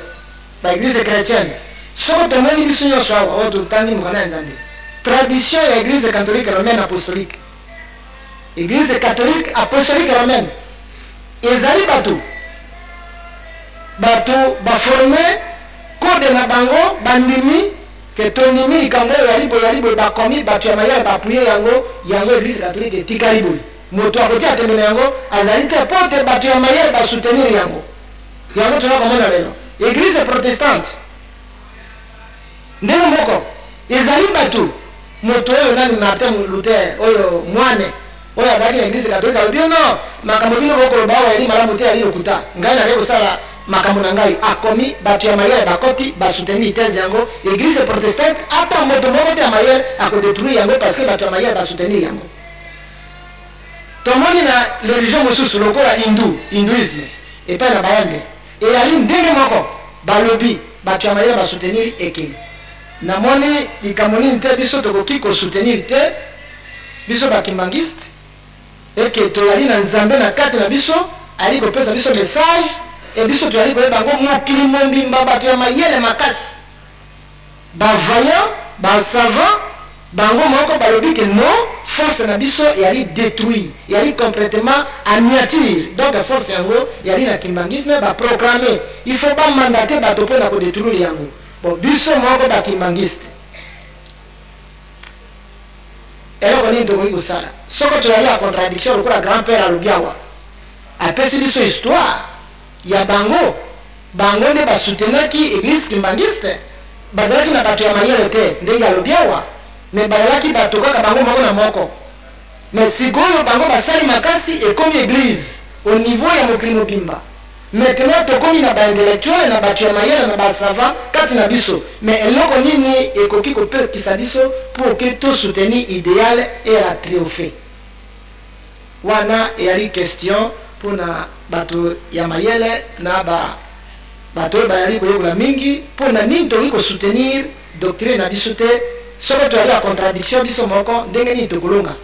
baéglise chrétienne, soko tomoni biso nyonso awa oyo totangi mokanda ya Nzambe, tradition ya église catholique romaine apostolique, église catholique apostolique romaine, ezali bato baforme code na bango, bandimi ke tondimi likambo oyo yali boye, yali boye. Bakomi, bato ya mayele bapuye yango. Yango église catholique etikali boye. Moto akotia tembe na yango azali te mpo te bato ya mayele ba soutenir yango. Yango toza komona lelo. Eglise protestante ndenge moko ezali bato moto oyo nani Martin Luther oyo mwane oyo azalaki na eglise catholique alobi yo non makambo bino bokoloba awa yali malamu te yali lokuta ngai nakei kosala makambo na ngai akomi bato ya mayele bakoti ba soutenir thèse yango eglise protestante ata moto moko te ya mayele akodetruire yango parce que bato ya mayele ba soutenir yango. Tomoni na religion mosusu lokola Hindu, Hindouisme, epai na Baende, eyali ndenge moko, balobi, bato ya mayele ba soutenir ekei. Namoni likambo nini te biso tokoki ko soutenir te, biso ba Kimbanguistes, eke toyali na Nzambe na kati na biso, ayali kopesa biso message, et biso toyali koyeba yango, mokili mombimba bato ya mayele makasi. Ba vaillants, ba savants bango moko balobi que non force na biso eyali detruit, eyali completement aniatir donc force yango eyali na kimbanguisme ba proclamer il faut ba mandater bato pona ko detruire yango bon biso moko ba kimbanguistes eloko nini tokoki kosala soko toyali ya contradiction lokola grand père alobi awa apesi biso histoire ya bango Bango nde ba soutenaki eglise kimbanguiste? Bazalaki na batu ya mayele te ndenge alobi awa mais bayalaki batu kaka bango moko na moko mais sikoyo bango basali makasi ekomi eglise au niveau ya mokili mobimba maintenant tokomi na ba intellectuels na batu ya mayele na ba savants kati na biso mais eloko nini ekoki kopekisa biso pour que to soutenir ideal eyala triompher? Wana eyali question mpo na bato ya mayele na ba bato oyo bayali koyekola mingi, mpo na nini tokoki ko soutenir doctrine na biso te soko toyali ya contradiction biso moko, ndenge nini tokolonga?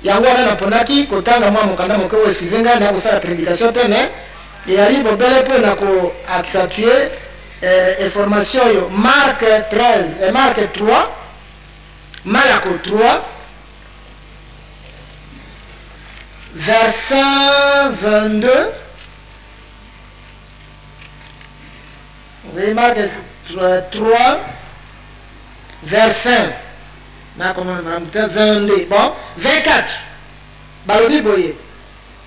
Yango wana naponaki kotanga mwa mokanda moke oyo, excusez ngai, nakosala predication te, mais eyali bobele mpo na ko accentuer information oyo, Marc 13, Marc 3, Malako 3, Verset 22. Oui, Marc 3, verset 22. Bon, 24. Balobi boye.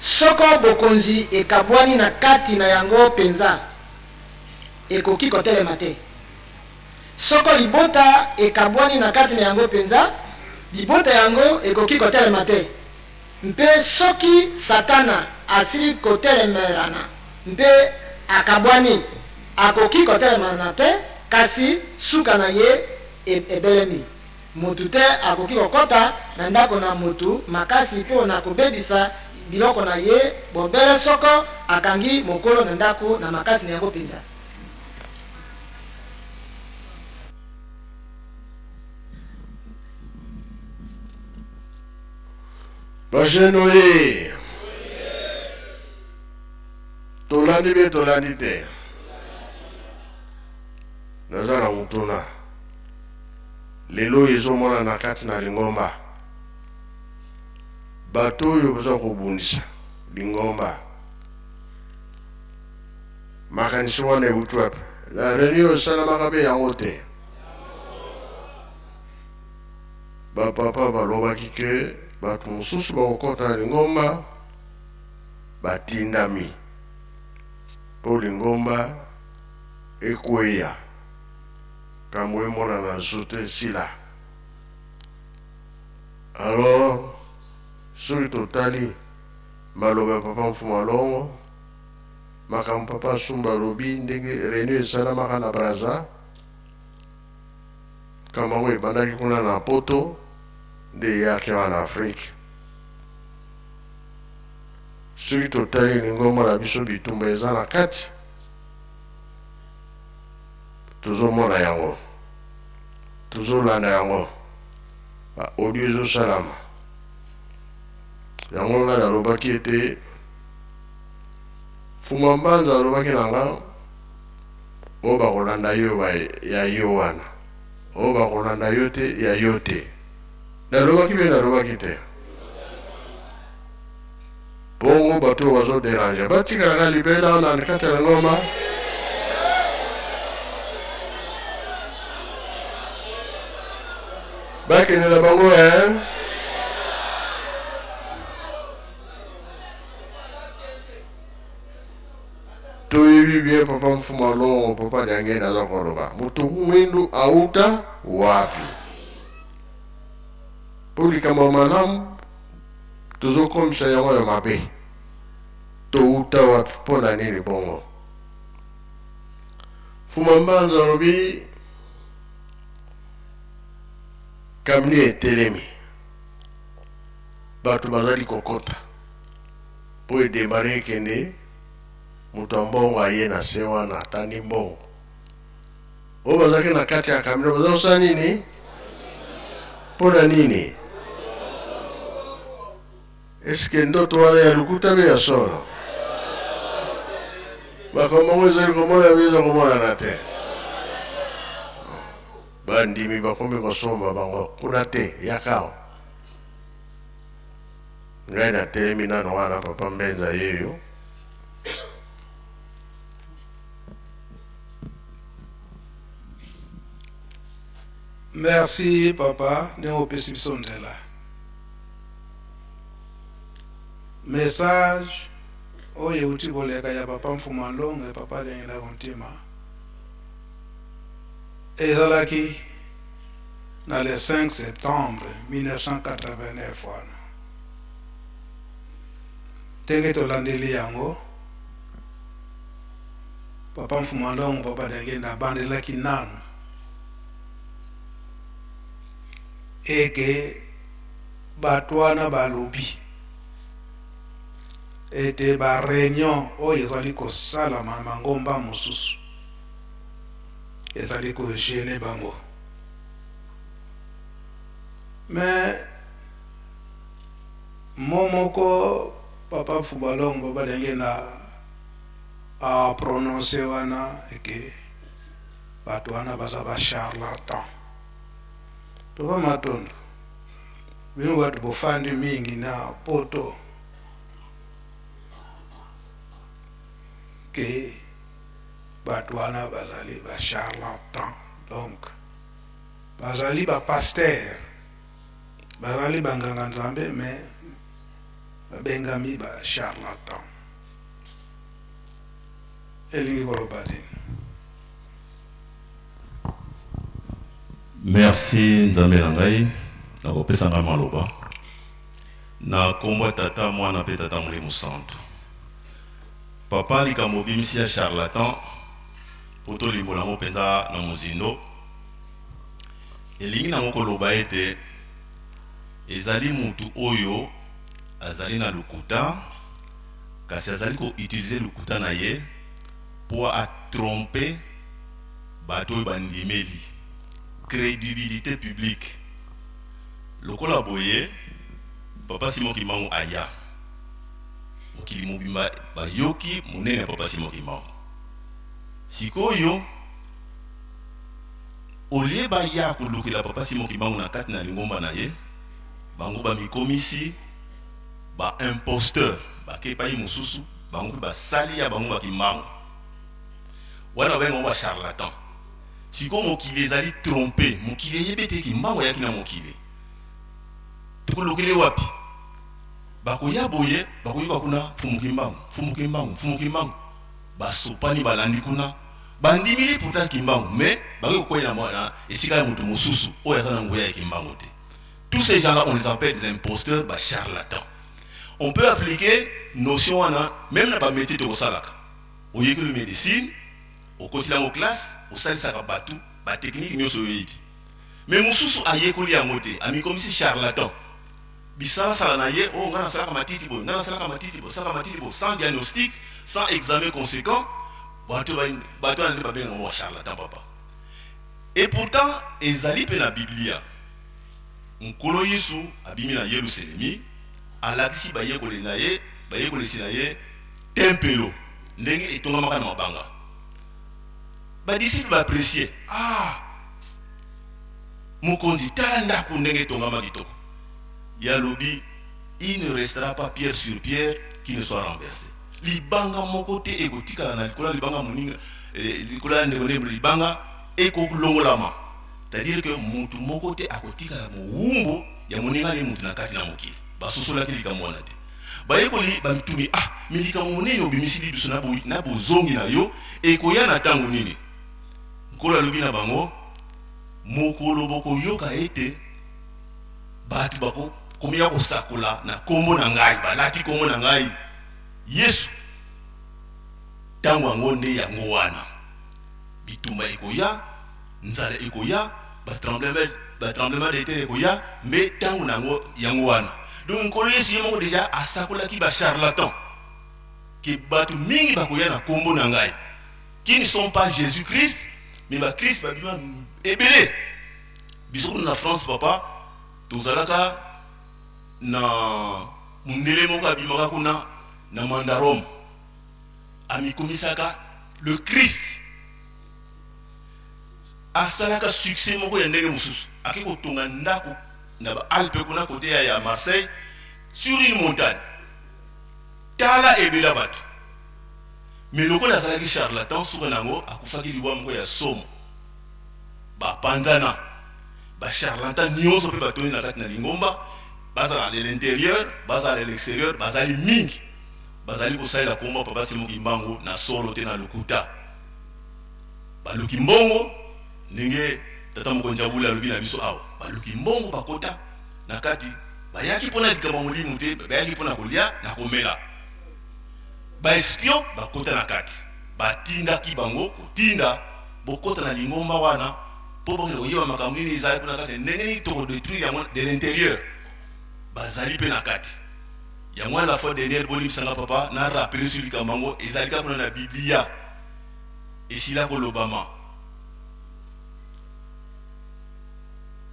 Soko bokonzi ekabwani na kati na yango penza, ekoki kotelema te. Soko libota ekabwani na kati na yango mpenza, libota yango ekoki kotelema te. Mpe soki Satana asili kotelemelana mpe akabwani, akoki kotelemana te, kasi suka na ye ebelemi. Moto te akoki kokota na ndako na moto makasi mpo na kobebisa biloko na ye, bobele soko akangi mokolo na ndako na makasi na yango mpenza. Ba jeune oye tolandi be tolandi te naza na motuna lelo oyo ezomona na kati na lingomba bato oyo baza kobundisa lingomba Makanisi wana ewuti wapi? Na reunion esalamaka pe yango te. Ba papa balobaki que bato mosusu bakokota na lingomba batindami po lingomba ekweya, kambo emonana lisusu te esila. Alors soki totali maloba ya papa Mfuma Longo, Makambo papa Sumba alobi ndenge reunion esalamaka na Brazza likambo yango ebandaki kuna na poto nde eyaki awa na Afrique. Soki totali lingomba na biso bitumba eza na kati tozomona yango tozolanda yango ba audio ezosalama yango ngai nalobaki ete Fuma Mbanza alobaki na nga, oyo bakolanda yo ba ya yo wana, oyo bakolanda yo te ya yo te. Nalobaki mpe nalobaki te. Bongo bato oyo bazo deranger batikala kaka libela na kati ya lingomba. Bakende na bango eh. Boyebi bien papa Mfuma Longo, papa Diangenda aza koloba moto mwindu auta wapi? Mpo likambo ya malamu tozokomisa yango ya mabe. Touta wapi? Mpo na nini bongo? Mfuma Mbanza alobi kamio etelemi, bato bazali kokota mpo edemare ekende. Moto ya mbongo aye na se wana atandi mbongo. Oyo bazalaki na kati ya kamio baza kosala nini? Mpo na nini? Eske ndoto wana ya lokuta mpe ya solo? Makambo yango ezali komona mpe eza komonana te. Bandimi bakomi kosomba bango kuna te, yaka awa. Ngai natelemi nano wana, papa Mbenza yeyo. Merci papa ndenge opesi biso nzela. Message oyo euti koleka ya papa Mfuma Nlonge, papa Lengela Kontima, ezalaki na le 5 septembre 1989 wana. Ndenge tolandeli yango, papa Mfuma Nlongo, papa Diangienda abandelaki nanu eke bato wana balobi ete ba reunion oyo ezali kosalama na mangomba mosusu ezali ko gêner bango. Mais mot moko papa Mfuma Longo papa Diangienda a prononcer wana eke bato wana baza ba charlatan. Papa Matondo, bino bato bofandi mingi na poto ke bato wana bazali ba charlatan, donc bazali ba pasteur, bazali ba nganga nzambe mais babengami ba charlatan. Elingi koloba nini? Merci Nzambe na ngai na kopesa ngai maloba na kombo ya Tata, Mwana pe Tata Molimo Santu. Papa, likambo obimisi ya charlatan po tolimbola yango mpenza na mozindo, elingi nango koloba ete ezali mutu oyo azali na lokuta kasi azali ko utiliser lokuta na ye po a tromper bato oyo bandimeli credibilite publique. Lokola boye Papa Simon Kimbangu aya, mokili mobimba bayoki monene ya Papa Simon Kimbangu. Sikoyo au lieu baya kolukela Papa Simon Kimbangu na kati na lingomba na ye, bango bamikomisi ba imposteurs, bake epai mosusu, bango mpe basali ya bango ba Kimbangu. Wana babengi bango ba charlatan. Sikoyo mokili ezali trompe, mokili eyebi ete Kimbangu ayaki na mokili. Tokolukela ye wapi? Bakoya boye, bakoyoka kuna Mfumu Kimbangu, Mfumu Kimbangu, Mfumu Kimbangu. Basopani balandi kuna, bandimili pourtant Kimbangu, mais bakoki kokwela na esika ya moto mosusu oyo aza na nguya ya Kimbangu te. Tous ces gens-là, on les appelle des imposteurs, ba charlatans. On peut appliquer notion wana même na ba métier tokosalaka. Oyekoli medecine, okoti yango classe, osalisaka bato ba technique nyonso oyebi. Mais mosusu ayekoli yango te, amikomisi charlatan. Bisalasala na ye, oh nga nasalaka matiti boye, nga nasalaka matiti boye, salaka matiti boye, sans diagnostic, sans examen conséquent, bato bato wana nde babengaka bango ba charlatan papa. Et pourtant ezali pe na Biblia. Nkolo Yesu abimi na Yeluselemi, alakisi bayekoli na ye, bayekolisi na ye tempelo ndenge etongamaka na mabanga. Ba disciples ba apprecier, ah mokonzi tala ndako ndenge etongama kitoko. Ye alobi, il ne restera pas pierre sur pierre qui ne soit renversée. Libanga moko te ekotikala na likolo ya libanga moninga, likolo ya ndeko nde libanga ekolongolama. C'est-à-dire que mutu moko te akotikala mowumbu ya moninga ne mutu na kati na mokili. Basosolaki likambo wana te. Bayekoli bamituni, ah, Mais likambo monene obimisili biso na bozongi na yo ekoya na ntango nini? Nkolo alobi na bango, mokolo bokoyoka ete bato bakomiya kosakola na nkombo na ngai, balati nkombo na ngai Yesu, ntango yango nde yango wana bitumba ekoya, nzala ekoya, ba tremblement de terre ekoya, mbe ntango na yango yango wana. Donc Nkolo Yesu ye moko deja asakolaki ba charlatan ke bato mingi bakoya na nkombo na ngai, qui ne sont pas Jésus-Christ, mais ba Christ babima ebele. Biso kuna na France, papa, tozalaka na mundele moko abimaka kuna na Mandarome, amikomisaka le Christ, asalaka succès moko ya ndenge mosusu, ake kotonga ndako na ba Alpes kuna kote ya Marseille sur une montagne, tala ebela bato. Mais lokola azalaki charlatan, suka na yango akufaki liwa moko ya somo. Bapanzana ba charlatan nyonso mpe batondi na kati na lingomba, bazala de l'intérieur, bazala de l'extérieur, bazali mingi, bazali kosalela kombo Papa Simon Kimbangu na solo te, na lokuta. Baluki mbongo, ndenge tata mokonzi ya bule alobi na biso awa, baluki mbongo bakota na kati, bayaki mpona likambo ya molimo te, bayaki mpona kolia na komela. Ba espion bakota na kati, batindaki bango kotinda bokota na lingomba wana mpo bokende koyeba makambo nini ezali mpona kati, ndenge nini tokodétruire yango de l'intérieur. Bazali mpe na kati yango wana. La fois dernière, bolimbisanga papa, na rappeler sur likambo yango, ezali kaka kuna na Biblia, esila kolobama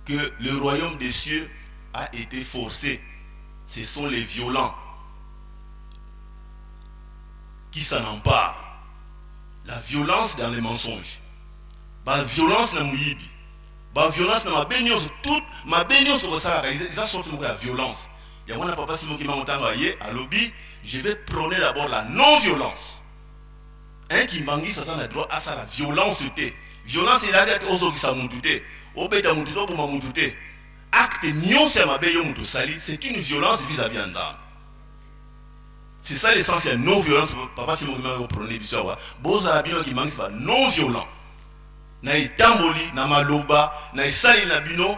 que le royaume des cieux a été forcé, ce sont les violents qui s'en emparent. La violence dans les mensonges, ba violence na moyibi, ba violence na mabe nyonso, tout mabe nyonso kosalaka eza sorte moko ya violence. Yango wana Papa Simon Kimbangu, ntango aye, alobi: je vais prôner d'abord la non violence. Un kimbangiste aza na droit asala violence te. Violence elaki ate ozokisa mutu te, obeta mutu te, oboma mutu te. Acte nyonso ya mabe yo mutu osali, c'est une violence vis-à-vis ya Nzambe. C'est ça l'essence ya non violence. Papa Simon Kimbangu prôner biso awa, bozala bino kimbangisi ba non violent na etamboli, na maloba, na esali na bino.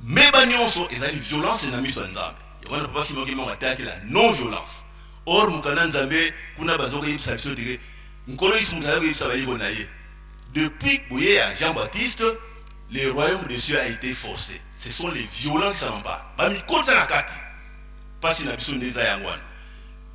Mbeba nyonso ezali violence na miso ya Nzambe. Yango wana Papa Simon Kimbangu ateyaki la non violence. Or mokanda Nzambe kuna baza koyebisa biso teke Nkolo Yesu moto azali koyebisa bayeko na ye: depuis boye ya Jean Baptiste, le royaume des cieux a été forcé, ce sont les violents qui s'en emparent. Bamikotisa na kati. Mpasi na biso nde eza yango wana.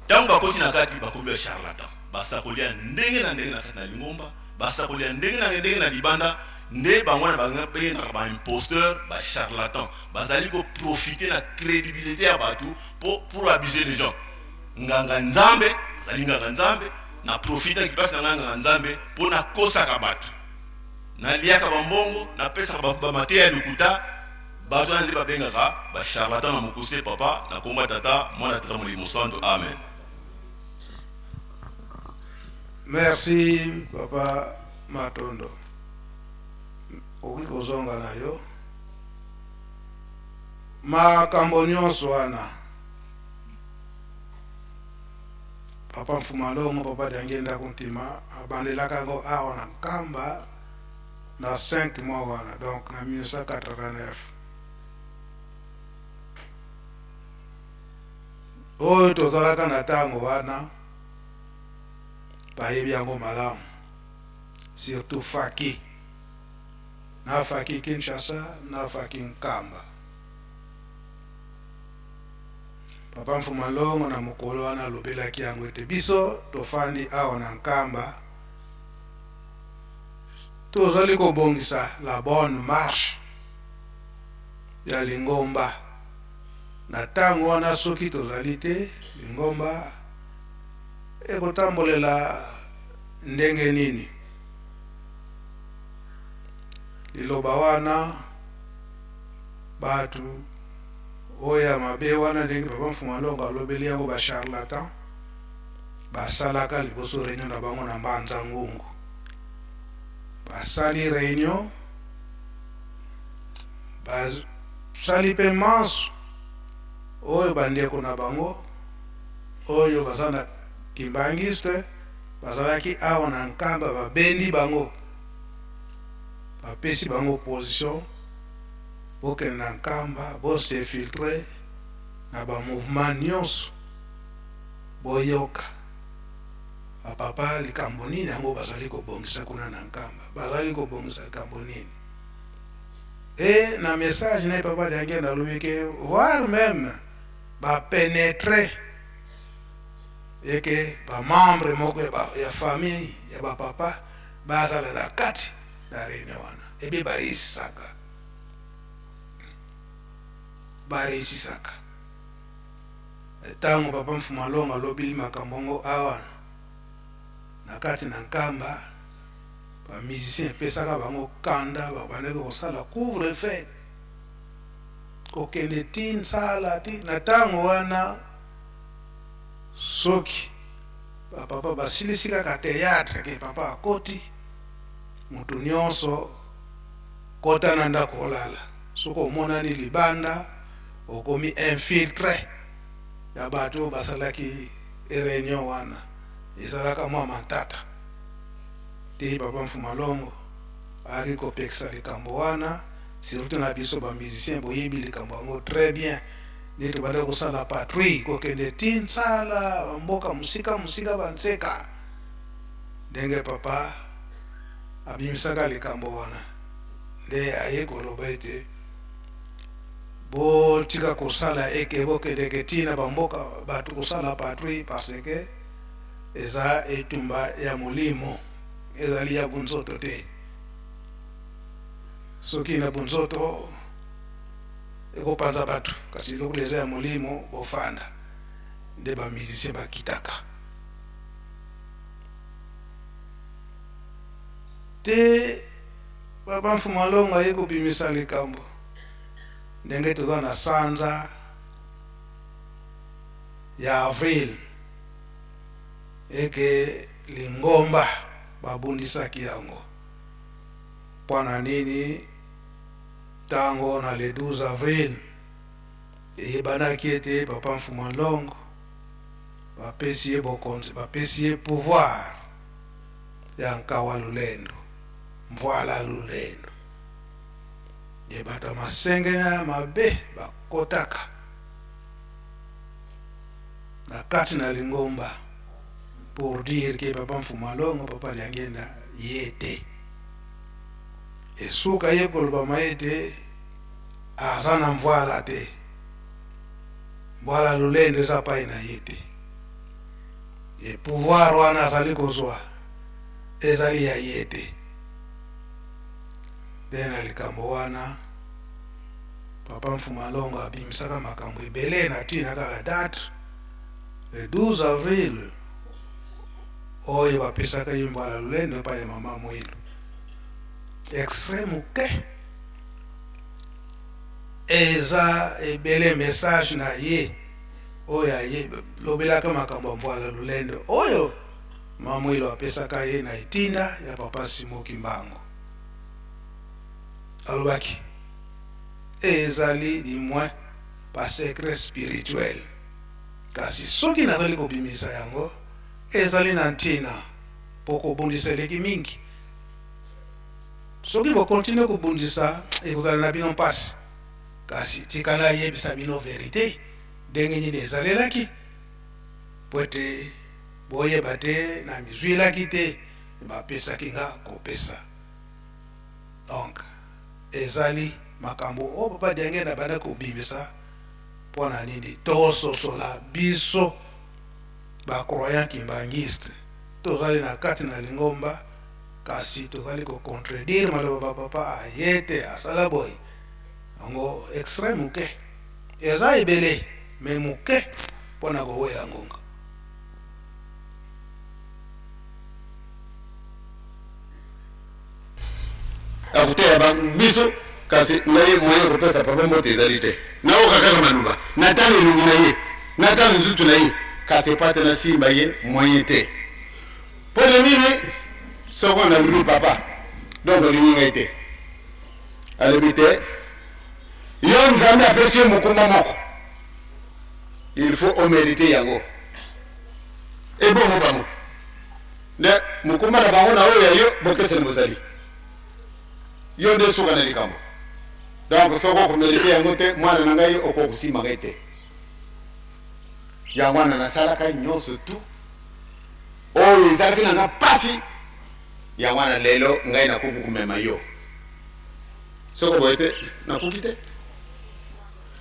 Ntango bakoti na kati, bakomi ba charlatan, basakoli ya ndenge na ndenge na kati na lingomba, basakoli ya ndenge na ndenge na libanda. Nde bango wana babengaka ba imposteur, ba charlatan. Bazali koprofiter na crédibilité ya bato pour abuser les gens. Nganga Nzambe azali nganga Nzambe, na profitaki mpasi na ngai nganga Nzambe mpo nakosaka bato, naliaka bambongo, napesaka bamateya ya lokuta. Bato wana nde babengaka ba charlatan na mokuse. Papa, na kombo ya Tata, Mwana, Tata Molimo Santo, amen. Merci papa Matondo. Okoki kozonga na yo. Makambo nyonso wana, Papa Mfumalongo, Papa Diangenda Kuntima abandelaka yango awa na Nkamba na 5 mois wana, donc na 1989. Oyo tozalaka na ntango wana bayebi yango malamu, surtout Faki na Faki Kinshasa na Faki Nkamba. Papa Mfumalongo na mokolo wana alobelaki yango ete biso tofandi awa na Nkamba, tozali kobongisa la bonne marche ya lingomba. Na ntango wana, soki tozali te, lingomba ekotambolela ndenge nini? Liloba wana, bato oyo ya mabe wana, ndenge Papa Mfumalongo alobeli yango, ba charlatan, basalaka liboso réunion na bango na Mbanza Ngungu. Basali réunion, basali mpe manso oyo bandeko na bango oyo baza na Kimbanguiste bazalaki awa na Nkamba, babendi bango, bapesi bango position, bokende na Nkamba, bo s'infiltrer na ba mouvement nionso, boyoka ba papa likambo nini yango bazali kobongisa kuna na Nkamba, bazali kobongisa likambo nini. Et na message na ye papa Diangienda alobi ke voire meme ba penetrer et que ba membres moko ya, ba, ya famille ya ba papa bazala na kati na réunion wana ebe bareusisaka bareusisaka ntango papa Mfuma Longo alobili makambo yango awa na kati na Nkamba, ba musiciens epesaka bango kanda, babandaki kosala couvre feu kokende ti nsala ti na ntango wana. Soki ba papa basilisi kaka theatre ke papa akoti, moto nyonso kota na ndako olala. Soki omonani libanda okomi infiltre ya bato oyo basalaki reunion wana, ezalaka mwa matata. Ti papa Mfuma Longo ayaki kopekisa likambo wana, surtout na biso ba musiciens boyebi likambo yango très bien. Nde tobandaki kosala patrouille, kokende ti nsala, ba mboka mosika mosika, ba nseka. Ndenge papa abimisaka likambo wana, nde aye koloba ete botika kosala eke bokendeke ti na ba mboka bato kosala patrouille, parce que eza etumba ya molimo, ezali ya bonzoto te. Soki na bonzoto ekopanza batu, kasi lokola eza ya molimo, bofanda. Nde ba musiciens bakitaka te. Papa Mfuma Longo aye kobimisa likambo ndenge toza na sanza ya avril eke lingomba babundisaki yango mpo na nini? Tango na le 12 avril eyebanaki ete Papa Mfuma Nlongo bapesi ye bokonzi, bapesi ye pouvoir ya Nkawa Lulendo, Mvuala Lulendo, nde bato ya masengenya ya mabe bakotaka na kati na lingomba pour dire que Papa Mfuma Nlongo, Papa Diangienda ye te. Esuka ye kolobama ete aza na mvuala te, mvuala lolendo eza pai na ye te, e pouvoir wana azali kozwa ezali ya ye te. Nde na likambo wana Papa Mfuma Longo abimisaka makambo ebele na tina kaka date le 12 avril oyo bapesaka ye mbwala lolendo epai ya mama Mwilu. Extrait moke eza ebele message na ye oyo aye lobelaka makambo ya mvuala lolendo oyo mama Mwilu apesaka ye na etinda ya papa Simon Kimbangu. Alobaki ezali du moins ba secret spirituel, kasi soki nazali kobimisa yango ezali na ntina mpo kobundisa eleki mingi. Soki bo continuer kobundisa ekozala na bino mpasi, kasi tika nayebisa bino verite ndenge nini ezalelaki, mpo ete boyeba te namizwilaki te, bapesaki nga kopesa. Donc ezali makambo oyo Papa Diangienda abandaki kobimisa mpo na nini tososola biso ba croyants kimbanguistes tozali na kati na lingomba kasi tozali ko contredire maloba ba papa aye te asala boye yango extrait moke eza ebele mais moke mpo na kowela ngonga. Akoteya ba biso kasi ngai moyen ya kopesa papa mbote ezali te. Nayoka kaka maloba, natala elongi na ye, natala nzutu na ye kasi epo ata nasimba ye moyen te. Mpo na nini? Soko nalobi papa donc olingi ngai te. Alobi te yo Nzambe apesi yo mokumba moko il faut o merite yango. Ebongo bango nde mokumba na bango na oyo ya yo bokeseni bozali. Yo nde suka na likambo. Donc soki okomerite yango te mwana na ngai okoki kosimba ngai te. Yango wana nasalaka nyonso tout oyo ezalaki na nga pasi, yango wana lelo ngai nakoki komema yo. Soko boye te nakoki te.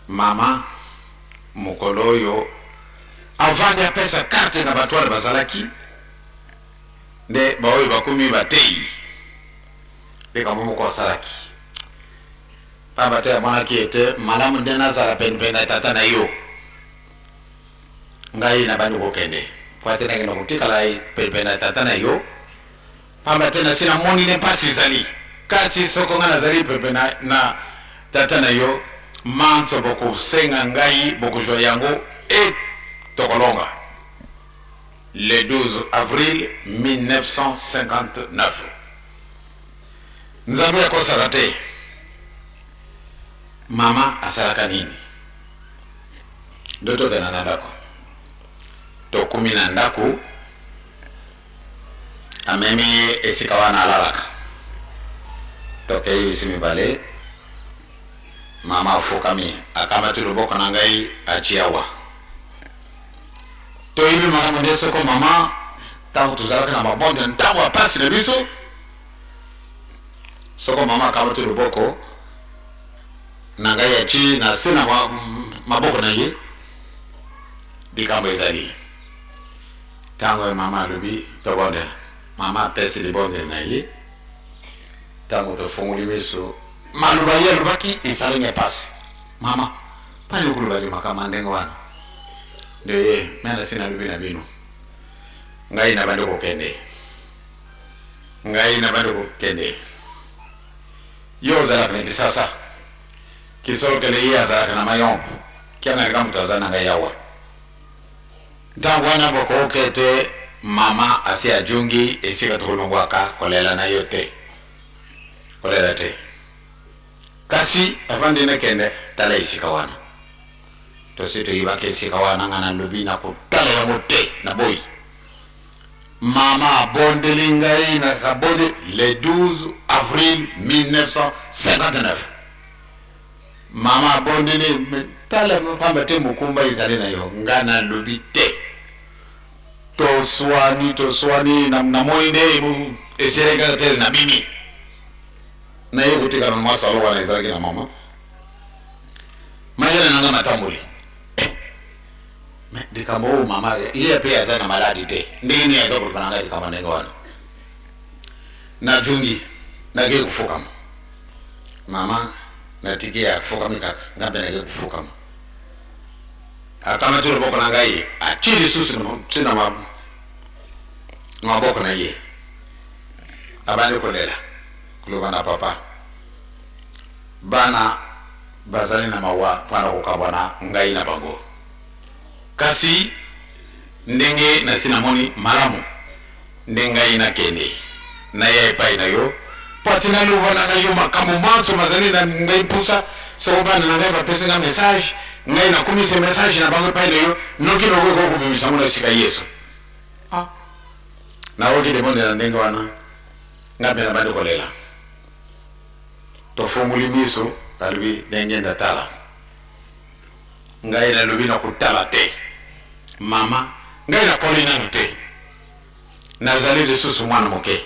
Mama mokolo oyo avandi apesa carte na bato wana bazalaki nde baoyo bakomi bateyi likambo moko asalaki pamba te amonaki ete malamu nde nazala penepene na tata na yo. Ngai nabandi kokende mpo ete nakende kotikala penepene na tata na yo, pamba te nasi namoni nde mpasi ezali. Kasi soko ngai nazali penepene na, na tata na yo, manso bokosenga ngai bokozwa yango, e tokolonga. Le 12 avril 1959. Nzambe akosaka te. Mama asalaka nini? Nde tokenda na ndako. Tokomi na ndako, amemi ye esika wana alalaka. Tokei biso mibale, mama afukami, akamati loboko na ngai atie awa. Toyebi malamu nde soko mama, ntango tozalaki na mabonde, ntango ya pasi na biso, soko mama akamati loboko na ngai atie na se na maboko na ye, likambo ezali. Ntango mama alobi tobondela, mama apesi libondeli na ye. Ntango tofungoli miso, maloba ye alobaki esali ngai pasi. Mama, mpani okoloba makambo ya ndenge wana? Nde ye me nasi nalobi na bino, ngai nabandi kokende, ngai nabandi kokende. Yo ozalaka na Kisasa, Kisolokele ye azalaka na Mayombo, kianga lika moto aza na ngai awa. Ntango wana bokoyoka ete mama asi ajungi esika tokolongwaka, kolela na yo te, kolela te. Kasi avant nde nakende, tala esika wana. Tosi toyibaki esika wana, nga nalobi nakotala yango te, naboyi. Mama abondeli ngai, abondeli le 12 avril 1959. Mama abondeli, tala pamba te mokumba ezali na yo, nga nalobi te. Toswani, toswani, namoni nde esilaki kaka te, nabimi. Naye kotikala na mwa salon wana ezalaki na mama. Mayele na nga matamboli. Mais likambo oyo mama ye mpe aza na maladi te, ndenge nini aza koloba na ngai likambo ndenge wana? Najungi, nakei kofukama. Mama natiki ye afukami kaka, ngai mpe nakei kofukama. Akamati loboko na ngai, atie lisusu na maboko na ye, abandi kolela, koloba na papa, bana bazali na mawa mpo na kokabwana ngai na bango. Kasi ndenge nasi namoni malamu nde ngai nakende, naya epai na yo, mpo ete nalobana na yo makambo manso mazali na ngai mposa. Soko bana na ngai bapesi ngai message, ngai nakomisi message na bango epai na yo, noki noki okoki kobimisa yango na esika Yesu. Ah, nakoki libondela ndenge wana, ngai mpe nabandi kolela. Tofungoli miso, balobi ndenge ndatala. Ngai nalobi nakotala te. Mama, ngai nakoli nanu te. Nazali lisusu mwana moke.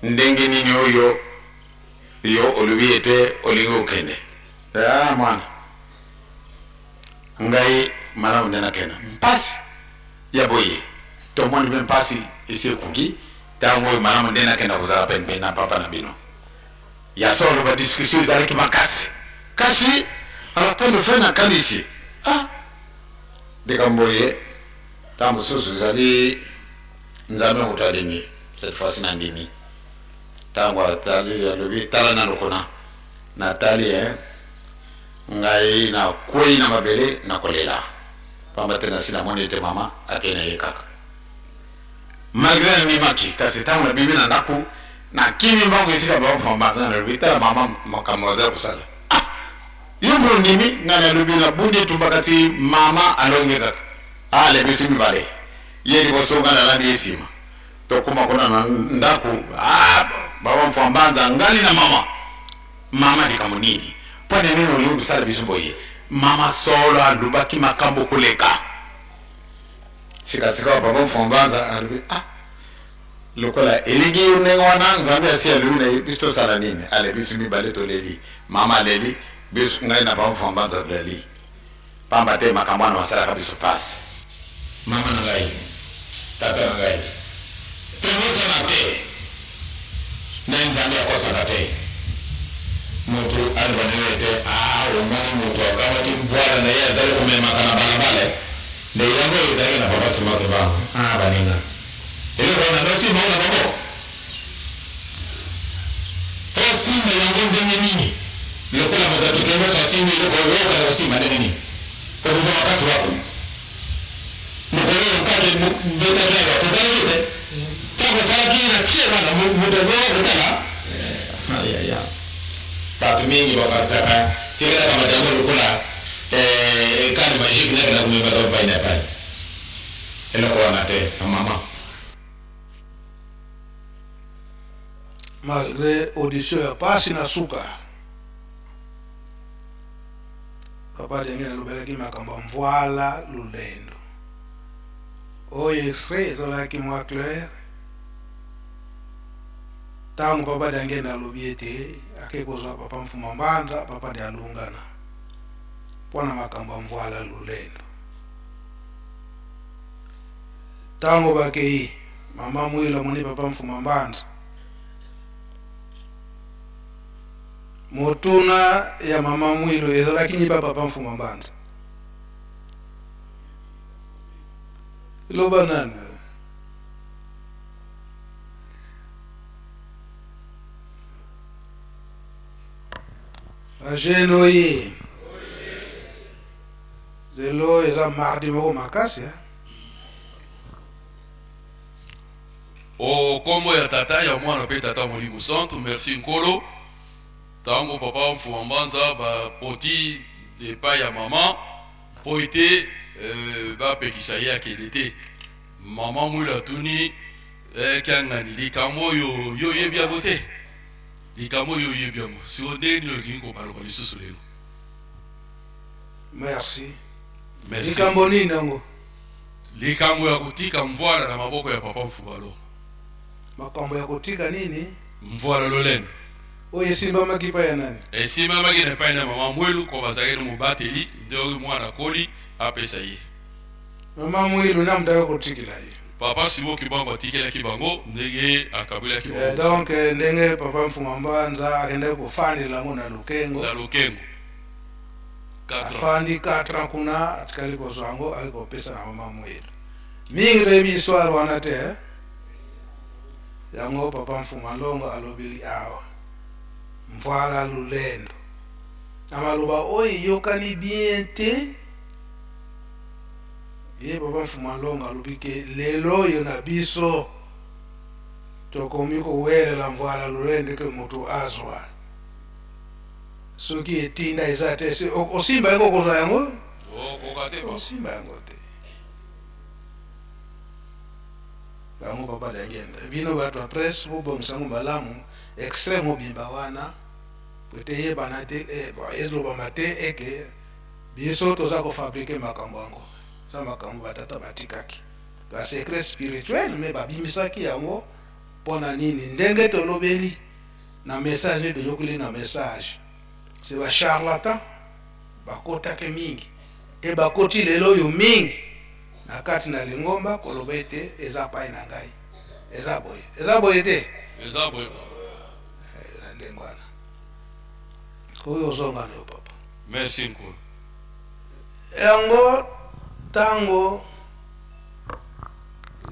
Ndenge nini oyo yo olobi ete olingi okende? Ah, mwana, ngai malamu nde nakenda. Mpasi ya boye, tomoni mpe mpasi esi ekoki. Ntango oyo malamu nde nakenda kozala penepene na papa na bino. Ya solo, ba discussion ezalaki makasi, kasi à la fin de fin nakanisi, ah, likambo boye ntango mosusu ezali Nzambe moto alingi. Cette fois-ci nandimi. Ntango atali alobi tala nano kuna, natali eh, ngai nakwei na mabele nakolela, pamba te nasi namoni ete mama akei na ye kaka. Malgre nandimaki, kasi ntango nabimi na ndako nakimi mbangu esika ba mama aza, nalobi tala mama makambo aza kosala. Ah, yo mpe ondimi? Ngai nalobi nabundi etumba, kasi mama alongi kaka. Ah, lebisi mibale. Ye liboso nga nalandi ye nsima. Tokoma kuna na ndako, ah, baba Mfua Mbanza ngali na mama. Mama likambo nini? Mpo na nini olingi kosala biso boye? Mama solo alobaki makambo koleka. Sikasikawa papa Mfua Mbanza alobi, ah, lokola elingi yo ndenge wana, Nzambe asi alobi na ye, biso tosala nini? Ale, biso mibale toleli. Mama aleli, biso, ngai na papa Mfua Mbanza toleli. Pamba te makambo wana masalaka biso pasi. Mama na ngai, tata na ngai, tobosana te nde Nzambe akosaka te. Moto aloba na yo ete, Ah, omoni moto akamati mvwala na ye azali komemaka na balabala eh? Nde yango oyo ezalaki na Papa Simon Kimbangu. Ah, baninga, eloko wana nde osimba yango na maboko? Osimba yango ndenge nini? Lokola moto ya kikembeso asimbi eloko oyo, okana kosimba ndenge nini? Okozwa makasi wapi? Mokolo oyo nkake ebetaki awa, tozalaki te? Ntango esalaki na tie wana, moto akoki kotala? Ayaya. Bato mingi bakanisaka tika nakamata yango lokola ekani magique nakenda komemaka epai na epai. Eloko wana te, mama. Malgre audition ya pasi na suka, Papa Denge alobelaki makambo ya mvuala lulendo. Oyo extrait ezalaki mwa clair ntango Papa Diangienda alobi ete ake kozwa Papa Mfuma Mbanza, Papa Dialungana mpo na makambo ya mvuala lulendo. Tango bakeyi, mama Muilu amoni papa Mfuma Mbanza. Motuna ya mama Muilu ezalaki nini pa papa Mfuma Mbanza? Loba nani? Ba jeune oye. Zelo eza mardi moko makasi hein. O kombo ya Tata, ya Mwana pe Tata Molimo Santu, merci Nkolo. Tango papa Mfuma Mbanza ba poti epai ya mama mpo ete euh, bapekisa ye akende te. Mama Mwilu atuni eh, Kiangani, likambo oyo yo oyebi yango te? Likambo oyo oyebi yango siko ndenge nini olingi kobaluka lisusu lelo? Merci. Merci. Likambo nini yango? Likambo ya kotika mvwala na maboko ya papa Mfubalo. Makambo ya kotika nini? Mvwala lolendo. Oyo esimbamaki epai ya nani? Esimbamaki na epai na mama Mwilu, ko bazalaki na mobateli, nde oyo mwana akoli apesa ye. Mama Mwilu na moto ayaki kotikela ye. Papa Simon Kimbangu atikelaki bango ndenge akabelaki bango. Eh, donc ndenge papa Mfuma Mbanza akendaki kofandela yango na Lukengo. Na Lukengo. Afandi 4 ans kuna atikali kozwa yango aye kopesa na mama Muilu. Mingi toyebi histoire wana te eh? Yango papa Mfuma Longo alobeli awa mvuala lulendo na maloba oyo eyokani bien te. Ye papa Mfuma Longo alobi ke lelo oyo na biso tokomi kowelela mvuala lulendo ke moto azwa Soki etinda eza te, osimba yango okozwa yango? Okoka te. Osimba yango te. Yango papa Diangienda, bino bato ya presse bobongisa yango malamu, extrait mobimba wana po ete eyebana te, eh, bon, elobama te eke biso toza ko fabriquer makambo yango. Eza makambo ba tata batikaki. Ba secret spirituel mais babimisaki yango pona nini? Ndenge tolobeli na message nde toyokeli na message c'est ba charlatan bakotaki mingi e bakoti lelo oyo mingi na kati na lingomba koloba ete eza pai na ngai eza boye eza boye te eza boye eza ndenge wana oyo ozonga na yo papa merci nkolo yango ntango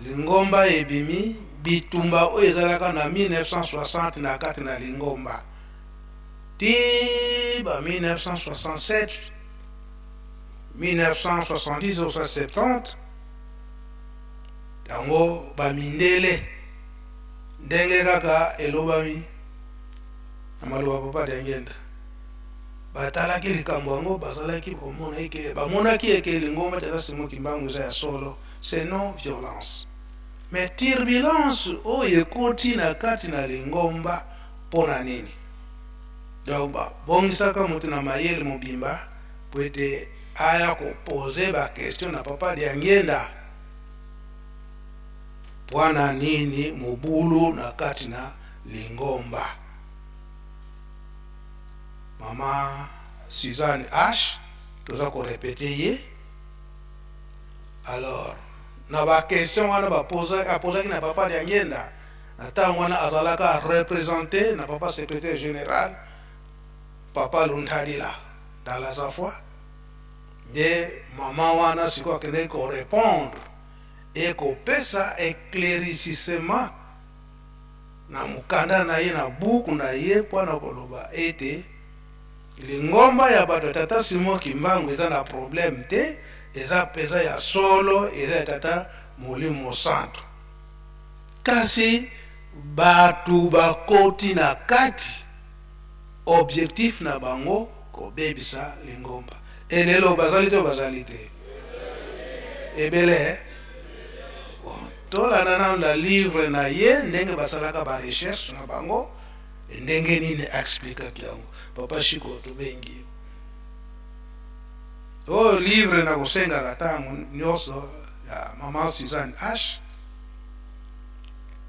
Lingomba ebimi, bitumba oyo ezalaka na 1960 na kati na lingomba tii ba 1967, 1970 ou 70, yango ba mindele ndenge kaka elobami na maloba Papa Diangienda, Batalaki likambo yango, bazalaki komona eke, bamonaki eke lingomba Tata Simon Kimbangu eza ya solo, c'est non violence. Mais turbulence oyo ekoti na kati na lingomba mpo na nini? Donc babongisaka moto na mayele mobimba mpo ete aya ko poser ba question na Papa Diangienda pwana nini mobulu na kati na lingomba. Mama Suzanne H toza ko repeter ye. Alors na ba question wana ba posa, apozaki na Papa Diangienda na tango wana azalaka representer na Papa secretaire general Papa Luntadila Dalazafwa, nde mama wana sikoyo akendeki ko repondre et kopesa eclaircissement na mokanda na ye, na buku na ye, mpo na koloba ete lingomba ya bato ya Tata Simon Kimbangu eza na problème te, eza mpenza ya solo, eza ya Tata Molimo Mosantu. Kasi bato bakoti na kati, objectif na bango kobebisa lingomba. E lelo bazali to bazali te? Ebele eh? Bon, tolanda nanu na livre na ye ndenge basalaka ba recherche na bango e ndenge nini explikaki yango. Papa Chico, tobengi yo. Oyo livre na kosengaka ntango nyonso ya Maman Suzanne H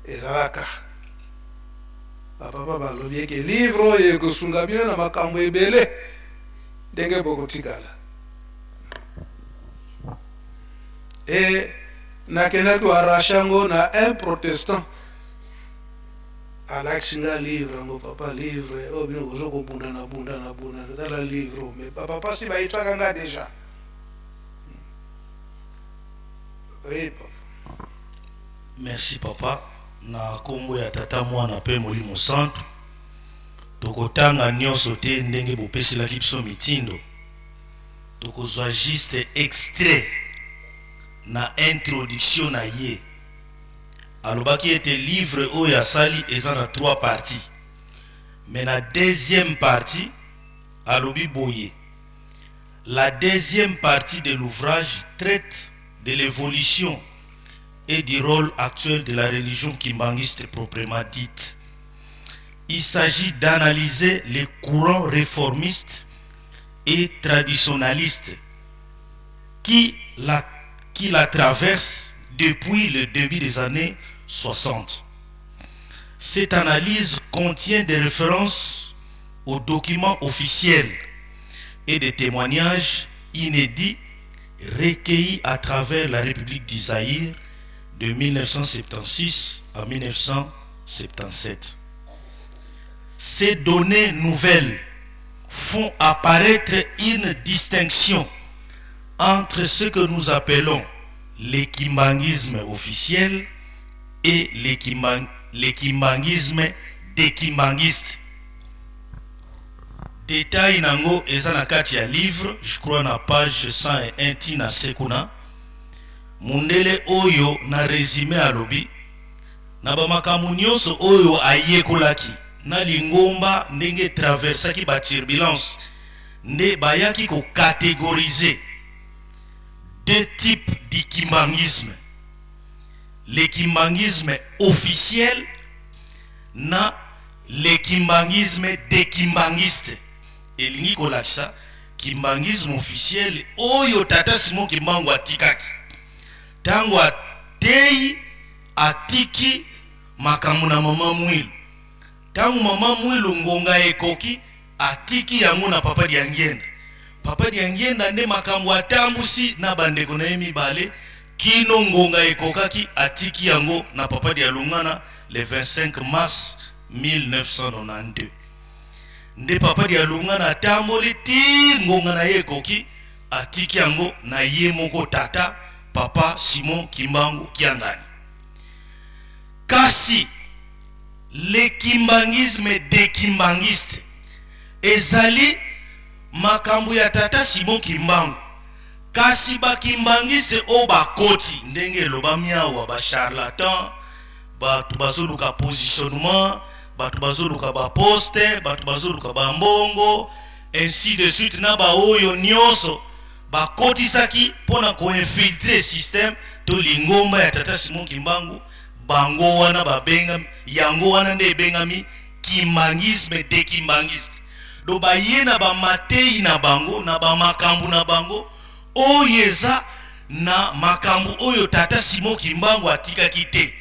ezalaka ba papa balobi eke livre oyo ekosunga bino na makambo ebele ndenge bokotikala. E nakendaki koarrache yango na un protestant, alakisi nga livre yango, papa livre oyo bino bozo kobunda na bunda na bunda, tala livre oyo. Mais ba papa si bayebisaka nga deja. Oui papa. Merci papa, na kombo ya Tata, Mwana pe Molimo Santu. Tokotanga nionso te ndenge bopeselaki biso mitindo. Tokozwa juste extrait na introduction na ye. Alobaki ete livre oyo asali eza na trois parties. Mais na deuxième partie alobi boye: La deuxième partie de l'ouvrage traite de l'évolution et du rôle actuel de la religion kimbanguiste proprement dite. Il s'agit d'analyser les courants réformistes et traditionnalistes qui la traversent depuis le début des années 60. Cette analyse contient des références aux documents officiels et des témoignages inédits recueillis à travers la République du Zaïre de 1976 à 1977. Ces données nouvelles font apparaître une distinction entre ce que nous appelons l'équimbanguisme officiel et l'équimbanguisme des kimbanguistes. Détail nango eza na kati ya livre, je crois na page 101 ti na se kuna. Mundele oyo na résumé alobi na ba makambo nyonso oyo ayekolaki na lingomba ndenge traversaki ba turbulence, nde bayaki ko catégoriser deux types d'ikimbanguisme: l'ékimbanguisme officiel na l'ékimbanguisme des kimbanguistes. Elingi kolakisa kimbanguisme officiel oyo Tata Simon Kimbangu atikaki ntango ateyi, atiki makambo na Mama Mwilu. Ntango Mama Mwilu ngonga ekoki, atiki yango na Papa Diangienda. Papa Diangienda nde makambo atambusi na bandeko na ye mibale kino ngonga ekokaki, atiki yango na Papa Dialungana le 25 mars 1992. Nde Papa Dialungana atamboli ti ngonga na ye ekoki, atiki yango na ye moko tata Papa Simon Kimbangu Kiangani. Kasi le kimbanguisme des kimbanguistes ezali makambo ya Tata Simon Kimbangu, kasi ba kimbanguiste oyo bakoti ndenge elobami awa, ba charlatan, bato bazoluka positionnement, bato bazoluka ba poste, bato bazoluka ba mbongo, ainsi de suite na baoyo nyonso bakotisaki mpo na koinfiltre système to lingomba ya tata Simon Kimbangu. Bango wana babengami, yango wana nde ebengami kimbanguisme de kimbanguiste. Do baye na bamateyi na bango na bamakambo na bango oyo eza na makambo oyo tata Simon Kimbangu atikaki te,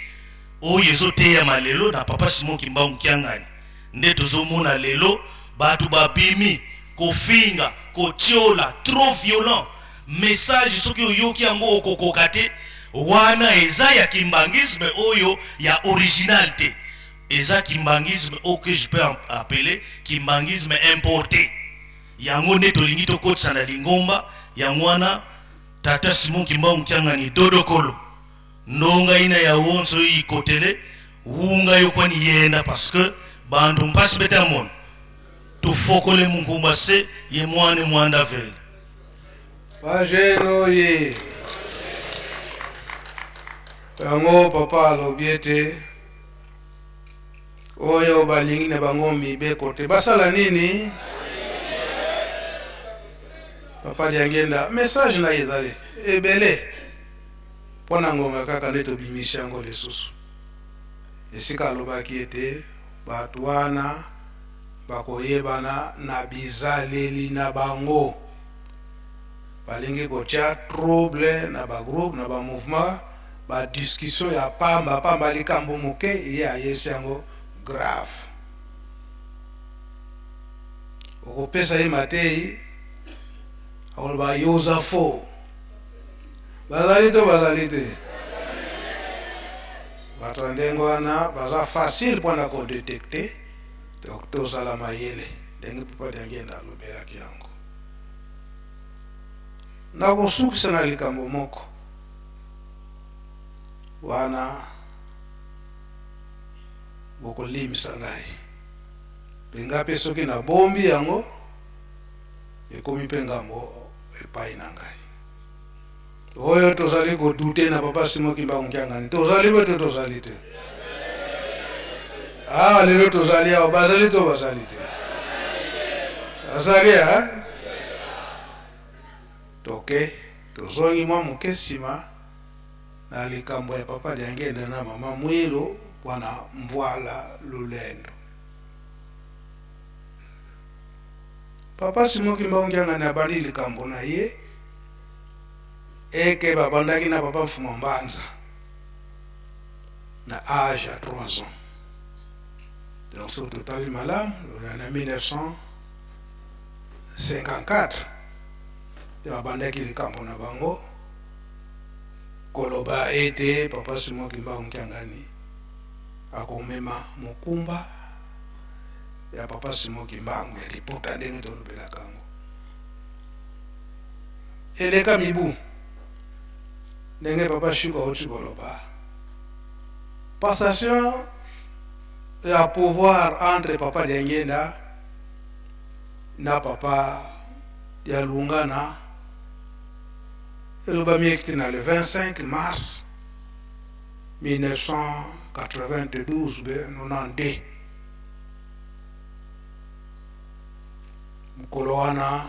oyo ezoteyama lelo na papa Simon Kimbangu Kiangani. Nde tozomona lelo bato babimi kofinga, kotiola, trop violent message. Soki oyoki yango okokoka te. Wana eza ya kimbanguisme oyo ya original te, eza kimbanguisme oyo que je peux appeler kimbanguisme importé. Yango nde tolingi tokotisa na lingomba. Yango wana tata Simon Kimbangu Kiangani dodokolo ndonga ina ya wonso ikotele wunga yokwani yenda, parce que bantu mpasi bete amona tufokole munkumba se ye mwane mwanda vele. Bajene oye yango papa alobi ete oyo balingi na bango mibeko te basala nini? Papa Diangenda, message na ye ezali ebele mpo na ngonga kaka nde tobimisi yango lisusu. Esika alobaki ete bato wana bakoyebana na bizaleli na bango, balingi kotia trouble na bagroupe na bamouvement, badiscussion ya pamba pamba, likambo moke ye ayesi yango grave. Okopesa ye matei, akoloba yo oza faux. Bazali to bazali te? Bato ya ndenge wana baza facile mpona kodetecte. Donc tozala mayele ndenge papa Diangenda alobelaki yango. Nakosukisa na likambo moko wana, bokolimisa ngai mpe ngai mpe soki nabombi yango ekomi mpe ngambo epai na ngai. Oyo tozali kodute na papa Simon Kimbangu Kiangani, tozali mpe to tozali te? Ah, lelo tozali awa, bazali to bazali te? Bazali a toke tozongi mwa moke nsima na likambo ya papa Diangenda na mama Mwilu mpona Mvwala Lulendo. Papa Simon Kimbangu Kiangani abandi likambo na ye eke babandaki na papa Mfuma Mbanza na age ya 3 ans. Donc soki totali malamu na 1954 te babandaki likambo na bango koloba ete papa Simon Kimbangu Kiangani akomema mokumba ya papa Simon Kimbangu ya liputa ndenge tolobelaka yango. Eleka mibu ndenge papa Shiko auti koloba, passation ya pouvoir entre papa Diangenda na papa Dialungana elobami ete na le 25 mars 1992 be 92. Mokolo wana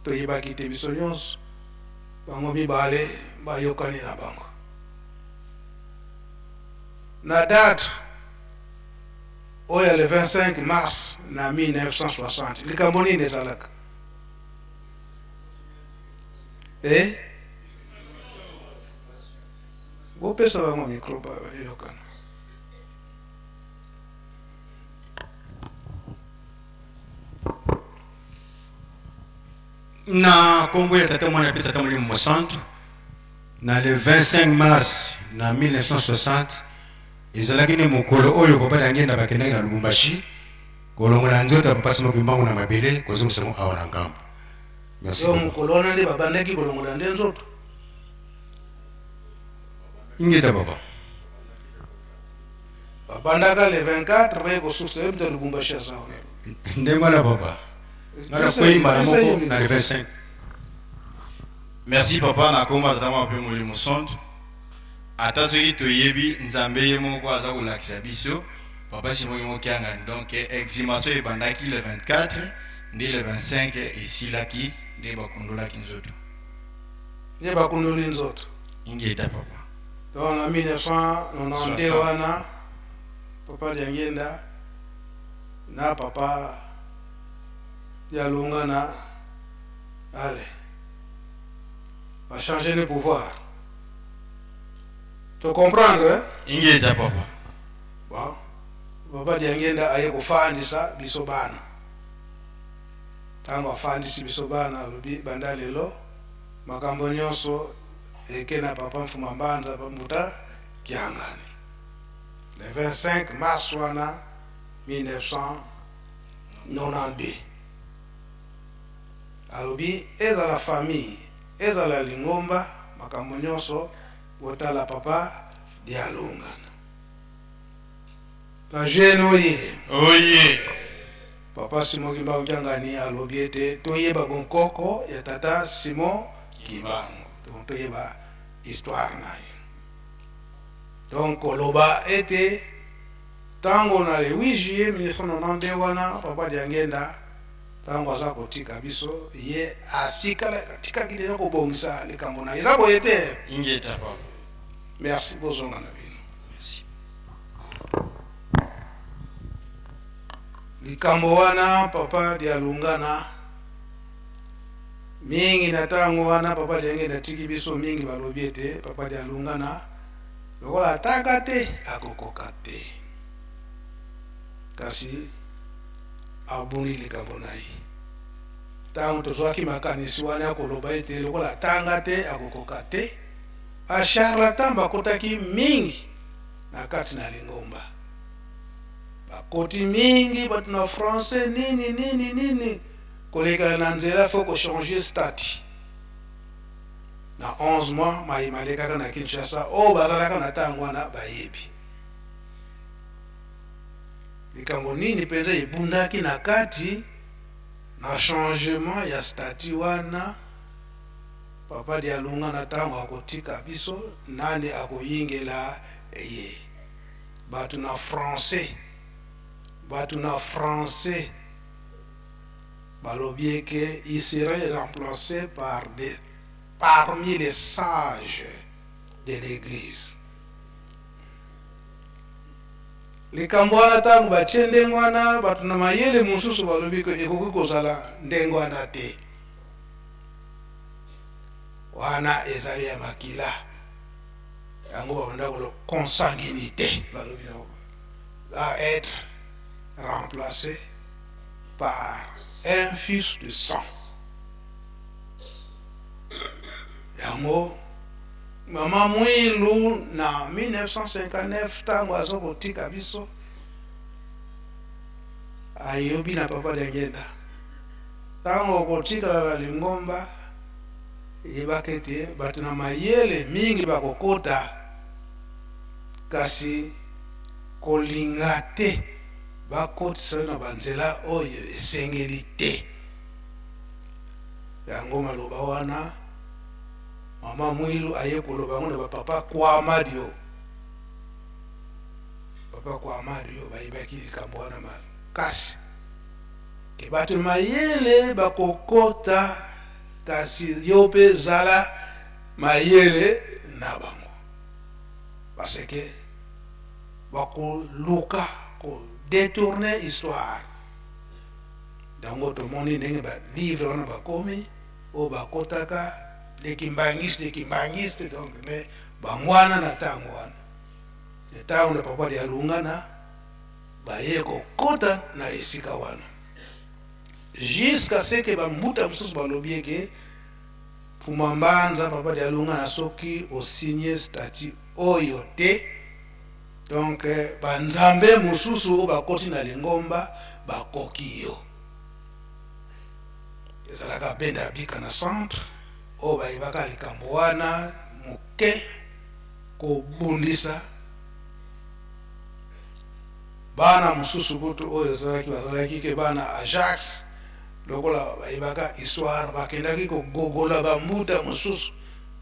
toyebaki te biso nyonso bango mibale bayokani na bango na date oyo ya le 25 mars na 1960. Likambo nini ezalaka? Eh? Bopesa bango micro bayokana. Na nkombo ya Tata, Mwana mpe Tata Molimo Mosantu, na le 25 mars na 1960 ezalaki nde mokolo oyo papa Diangienda bakendaki na Lubumbashi kolongola nzoto ya papa Simon Kimbangu na mabele kozongisa yango awa na ngambo. Merci Yo beaucoup. mokolo wana nde babandaki kolongola nde nzoto. Ingeta papa. Babandaka le 24 baye kosusa ye mta Lubumbashi aza wana. Ndenge wana papa. Nga na Pesa kwei ye- mbala pesa ye moko micro. na le 25. Merci papa na komba tata mwa mpe Molimo Santu. Ata soki toyebi Nzambe ye moko aza kolakisa biso papa Simon Kimbangu Kiangani. Donc exhumation ebandaki le 24. Nde le 25 esilaki nde bakundolaki nzoto. Nde bakundoli nzoto. Ingeta papa. Donc na 1992 wana papa Diangienda na papa Dialungana allez ba changer le pouvoir. To comprendre hein? Ingeta papa. Bon. Papa Diangienda aye kofandisa biso bana. Tango afandisi biso bana alobi banda lelo makambo nyonso eke na papa Mfuma Mbanza pa Mbuta Kiangani. Le 25 mars wana 1992 alobi ezala famille ezala lingomba makambo nyonso botala papa Dialungana. Ba jeune oye. Oye. Papa Simon Kimbangu Kiangani alobi ete toyeba bonkoko ya tata Simon Kimbangu. Donc toyeba histoire na ye. Donc koloba ete tango na le 8 juillet 1992 wana papa Diangienda tango aza kotika biso ye asikala atikaki deja kobongisa likambo na ye. Eza boye te? Ingeta papa. Merci, bozonga na bino. Merci. Likambo wana papa Dialungana mingi na tango wana papa Diangienda atiki biso mingi balobi ete papa Dialungana lokola atanga te akokoka te, kasi abungi likambo na ye. Tango tozwaki makanisi wana ya koloba ete lokola atanga te akokoka te, ba charlatan bakotaki mingi na kati na lingomba. Bakoti mingi bato na français nini nini nini, kolekela na nzela faut ko changer statut. Na 11 mois maye malekaka na Kinshasa oyo bazalaka na tango wana bayebi likambo nini mpenza ebundaki na kati na changement ya statut wana. Papa Dialungana tango akotika biso nani akoyingela ye? Bato na français, bato na français balobi eke il serait remplacé par des parmi les sages de l'église. Likambo wana tango batie ndenge wana, bato na mayele mosusu balobi ke ekoki kozala ndenge wana te. Wana ezali ya makila, yango babanda koloba consanguinité, balobi yango va être remplacé par un fils de sang. Yango mama Mwilu na 1959 tango azo kotika biso ayobi na papa Diangienda, tango okotikala na lingomba yebaka ete bato na mayele mingi bakokota, kasi kolinga te bakotisa yo na banzela oyo esengeli te. Yango maloba wana mama Mwilu aye koloba yango na ba papa Kwamadio. Papa Kwamadio bayebaki likambo wana makasi ke bato mayele bakokota, kasi yo pe zala mayele na bango, parce que bakoluka ko detourner histoire. Yango tomoni ndenge ba livre wana bakomi oyo bakotaka les kimbanguistes, les kimbanguistes, donc mais bango wana na tango wana, na tango na papa Dialungana baye kokota na esika wana jusqu'à ce que ba mbuta mosusu balobi eke Fuma Mbanza papa Dialungana soki o signer statut oyo te, donc ba nzambe mosusu oyo bakoti na lingomba bakoki yo. Ezalaka benda bika na centre oyo bayebaka likambo wana moke kobundisa bana mosusu kutu oyo ezalaki bazalaki ke bana Ajax lokola bayebaka histoire bakendaki kogogola ba mbuta mosusu.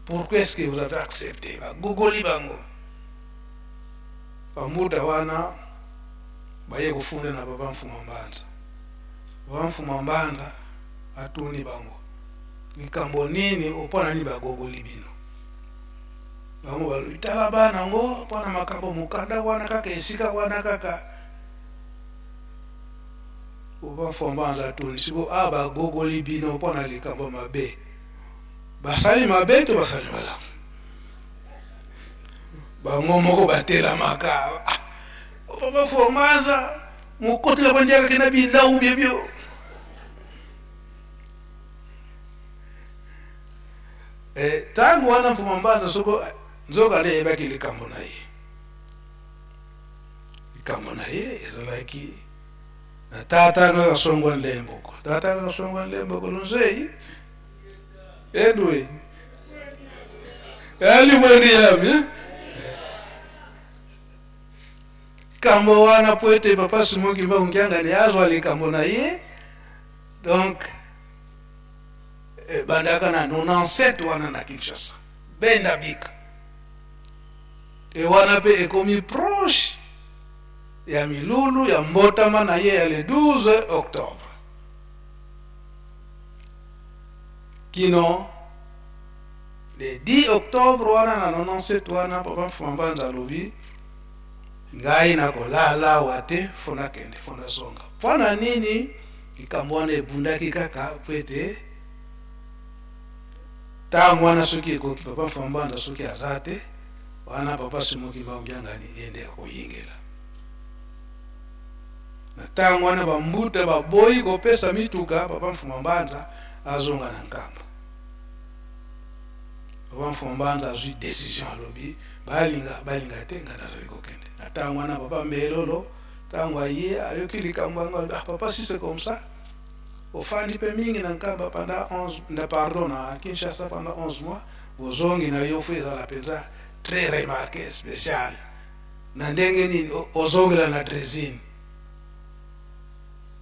Pourquoi est-ce que vous avez accepté? Bagogoli bango ba mbuta wana baye kofunda na papa Mfuma Mbanza. Papa Mfuma Mbanza atuni bango, likambo nini o mpo na nini bagogoli bino? Bango balobi, tala bana yango mpo na makambo mokanda wana kaka esika wana kaka. Papa Mfuma Mbanza atuni, sikoyo awa bagogoli bino mpo na likambo mabe, basali mabe to basali malamu? Bango moko batelamaka, ah, Papa Mfuma Mbanza mokotela bandiakaki na bilau byebyo. Ntango wana Mfuma Mbanza soko nzoka nde ayebaki likambo na ye, likambo na ye ezalaki na tata nga kasongwa nlemboko, tata nga kasongwa nlemboko lunzei edwe alimwendi yami eh? Likambo wana po ete papa Simon Kimbangu Kiangani azwa likambo na ye, donc ebandaka na 97 wana na Kinshasa, benda bika e wana pe ekomi proche ya milulu ya mbotama na ye ya le 12 octobre kino le 10 octobre wana na 97 wana papa Mfuma Mbanza alobi ngai nakolala awa te, fo nakende, fo nazonga. Mpo na nini likambo wana ebundaki kaka? Mpo ete ntango wana soki ekoki papa Mfuma Mbanza soki aza te wana, papa Simon Kimbangu Kiangani ye nde akoyingela. Na ntango wana bambuta baboyi kopesa mituka, papa Mfuma Mbanza azonga na Nkamba. Papa Mfuma Mbanza azwi decision, alobi balinga balinga te, ngai nazali kokende. Na ntango wana papa Mbelolo ntango aye ayoki likambo yango, alobi ah papa, si c'est comme ça, ofandi mpe mingi na Nkamba pendant 11, na pardon, na Kinshasa pendant 11 mois, bozongi na yo fo ezala mpenza très remarqué, spécial. Na ndenge nini ozongela na dressine,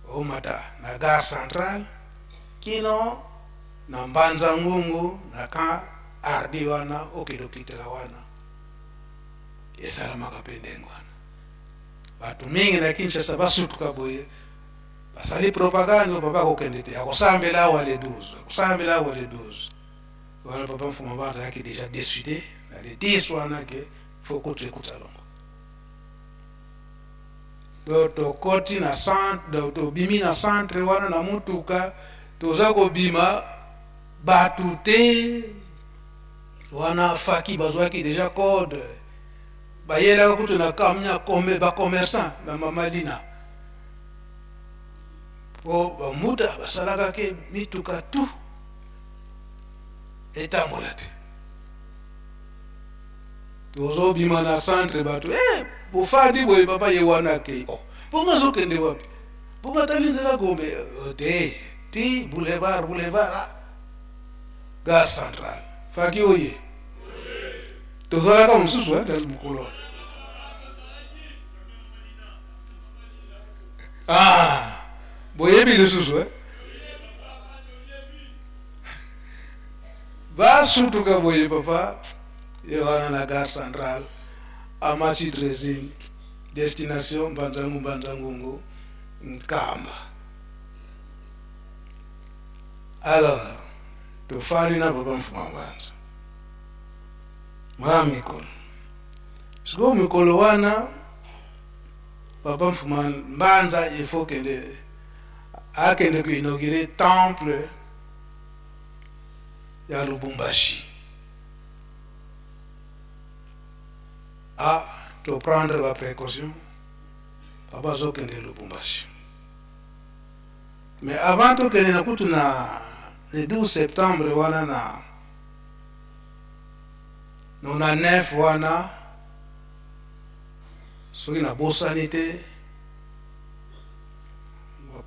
omata na gare centrale kino na Mbanza Ngungu na camp Hardy wana, okende okitela wana. Esalamaka mpe ndenge wana. Bato mingi na Kinshasa basutuka boye, basali propagande oyo papa akokende te, akosambela awa le 12, akosambela awa le 12. Wana papa Mfuma Mbanza azalaki dejà decide na le 10 wana ke faut kutu ekuta longo. Donc tokoti na centre, tobimi na centre wana na mutuka, toza kobima batu te wana faki bazwaki deja code, bayelaka kutu na camion ba commerçant ba mama Lina po bambuta basalaka ke mituka tout etambola te. Tozobima na centre bato eh, bofandi boye papa ye wana akei, oh bongo azokende wapi? Bongo atali nzela Gombe te, ti boulevard, boulevard ah, gare centrale faki oye tozalaka mosusu eh, na mokolo wana ah, boyebi lisusu eh? Basutuka boye papa ye wana na gare centrale amati dressing destination Mbanza-Ngungu, Mbanza-Ngungu Nkamba. Alors tofandi na papa Mfuma Mbanza mwa mikolo, sikoyo mikolo wana papa Mfuma Mbanza il faut kende akende ko inaugurer temple ya Lubumbashi. Ah, to prendre ba précaution, papa azokende Lubumbashi. Mais avant tokende na kutu na le 12 septembre wana na 99 wana, soki nabosani te,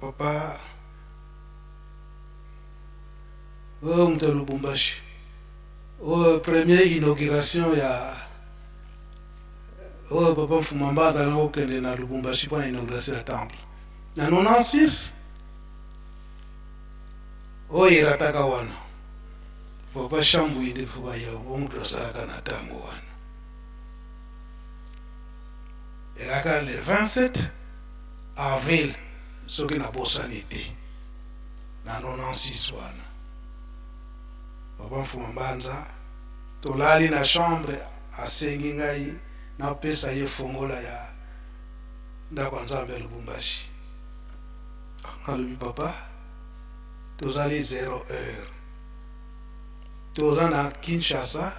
papa oyo moto ya Lubumbashi, oyo première inauguration ya oyo papa Mfuma Mbanza azalaki kokende na Lubumbashi mpona inauguration ya temple na 96 oyo erataka wana papa Shambui nde mpo baya po moto asalaka na ntango wana elaka le 27 avril soki nabosani te. Na 96 wana papa Mfuma Mbanza tolali na chambre, asengi ngai napesa ye fongola ya ndako ya Nzambe ya Lubumbashi. Alobi papa, tozali 0 heure, toza na Kinshasa,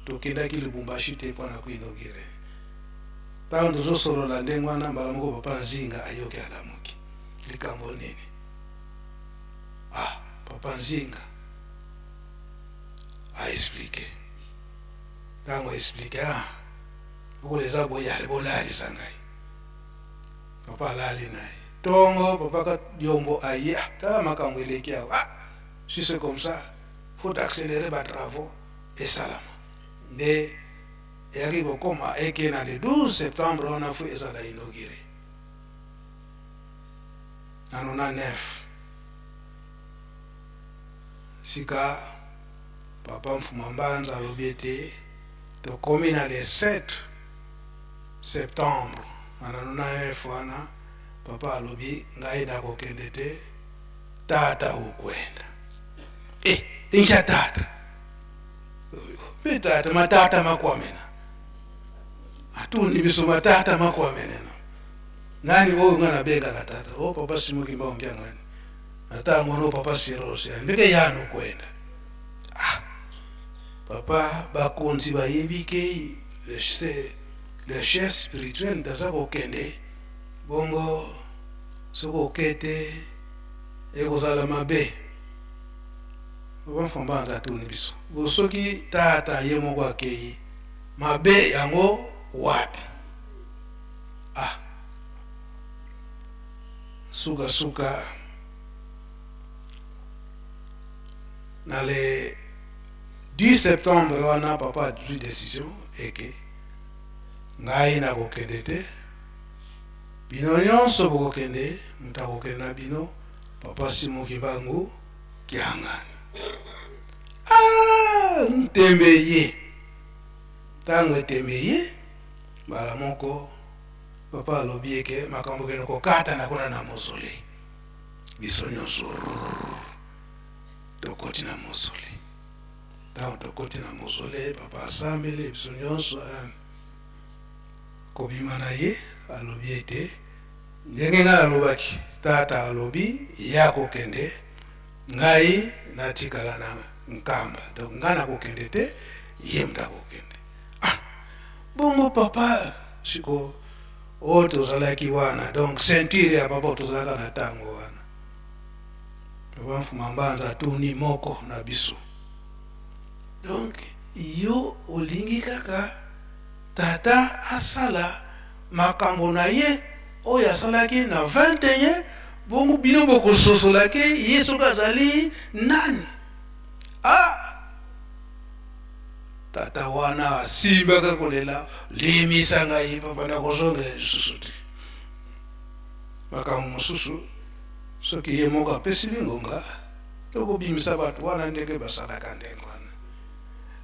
tokendaki Lubumbashi te mpo na koinaugure. Ntango tozosolola ndenge wana, mbala moko papa Nzinga ayoki, alamuki. Likambo nini? Ah, papa Nzinga a expliquer. Ntango a expliquer, ah, lokola eza boye, ale bolalisa ngai. Papa alali na ye. Tongo papa Kadiombo aye, ah, tala makambo eleki awa. Ah, si c'est comme ça, faut accélérer ba travaux esalama. Nde eyaki kokoma eke na le 12 septembre wana fo ezala inauguré. Na 99 sika papa Mfuma Mbanza alobi ete tokomi na le 7 septembre na 99 wana, papa alobi ngai nakokende te, tata okwenda. Eh, inja tata mpe tata matata makwamena atuni biso matata makwamenena nani oyo nga nabengaka tata o papa Simon Kimbangu Kiangani na ntango wana o papa Siros ya ndenge yano kwenda. Ah, papa bakonzi bayebi ke le chef spirituel ndaza kokende bongo, soki oke te ekozala mabe. Papa Mfambanza atuni biso bo soki tata ye moko akei mabe yango wapi? Ah, suka suka na le 10 septembre wana papa azwi décision eke ngai nakokende te, bino nyonso bokokende, moto akokende na bino papa Simon Kimbangu Kiangani. Ah, ntembe ye ntango etembe ye mbala moko papa alobi eke makambo kende kokatana kuna na mausolée. Biso nyonso tokoti na mausolée. Ntango tokoti na mausolée, papa asambeli biso nyonso. Kobima na ye alobi ete ndenge ngai nalobaki, tata alobi ya kokende, ngai natikala na Nkamba, donc ngai nakokende te, ye moto akokende. Ah, bongo papa siko oyo tozalaki wana, donc ceinture ya papa tozalaka na ntango wana, papa Mfuma Mbanza atuni moko na biso, donc yo olingi kaka tata asala makambo na ye oyo asalaki na 21, bongo bino bokososola ke ye soki azali nani? Ah, tata wana asimbaka kolela, limisa ngai papa, nakozongela lisusu te. Makambo mosusu soki ye moko apesi lingonga, tokobimisa bato wana ndenge basalaka ndenge wana.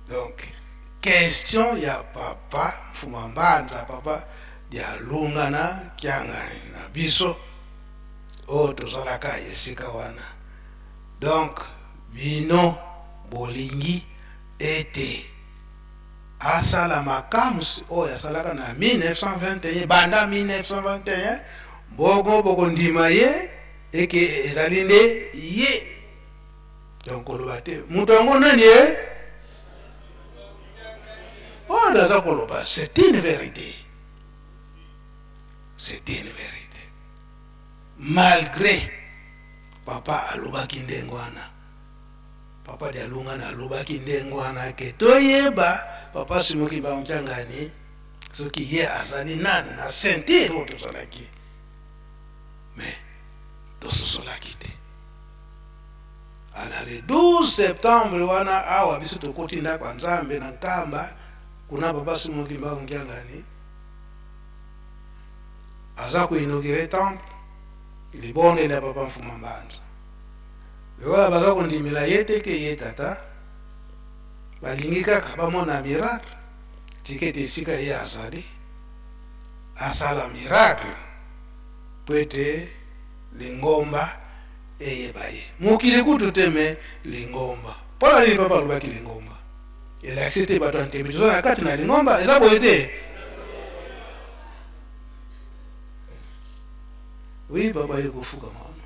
Donc question ya papa Mfuma Mbanza, papa Dialungana Kiangani na biso oyo tozalaka esika wana, donc bino bolingi ete asala makambo oyo asalaka na 1921, banda 1921 bongo bokondima ye eke ezali nde ye? Donc koloba te moto yango nani ye oyo naza koloba, c'est une vérité, c'est une vérité. Malgré papa alobaki ndenge wana, papa Dialungana alobaki ndenge wana ke toyeba papa Simon Kimbangu Kiangani soki ye azali nani na ceinture oyo tozalaki, mais tososolaki te. Ana le 12 septembre wana awa biso tokoti ndako ya Nzambe na Nkamba kuna, papa Simon Kimbangu Kiangani aza koinaugure temple libondeli ya papa Mfuma Mbanza. Lokola baza kondimela ye te ke ye tata, balingi kaka bamona miracle, tika ete esika ye azali asala miracle po ete lingomba eyeba ye. Mokili kutu te mais lingomba. Mpo na nini Papa alobaki lingomba? Elakisi ete bato ya ntembe toza na kati na lingomba, eza boye te? Oui, papa ye kofukama wana.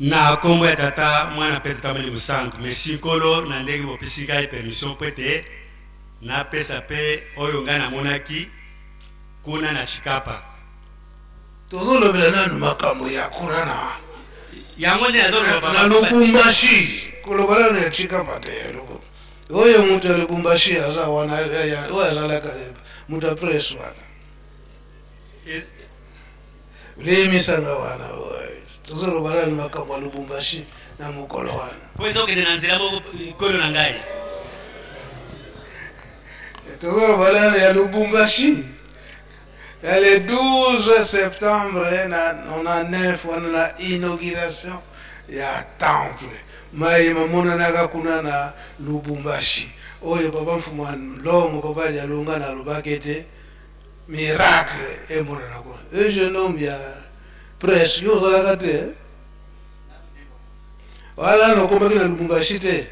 Na kombo ya Tata, Mwana mpe Tata Molimo Santu. Merci Nkolo na ndenge bopesi ngai permission mpo ete napesa mpe oyo ngai namonaki kuna na Tshikapa. Tozolobela nanu makambo ya kuna na Yango nde nazoloba papa. Na Lubumbashi, koloba nanu ya Tshikapa te. Oyo moto ya Lubumbashi aza wana, oyo azalaka moto ya presse wana. Limisanga wana, tozoloba nanu makambo ya Lubumbashi na mokolo wana. Po ezokende na nzela moko nkolo na ngai. Tozoloba nanu ya Lubumbashi. Ya le 12 septembre na 99 wana na inauguration ya temple. Maye mamonanaka kuna na Lubumbashi. Oyo papa Mfumu wa Longo, papa Dialungana alobaki ete miracle emonana kuna. E jeune homme ya presse, yo ozalaka te eh? Wana nanu okomaki na Lubumbashi te.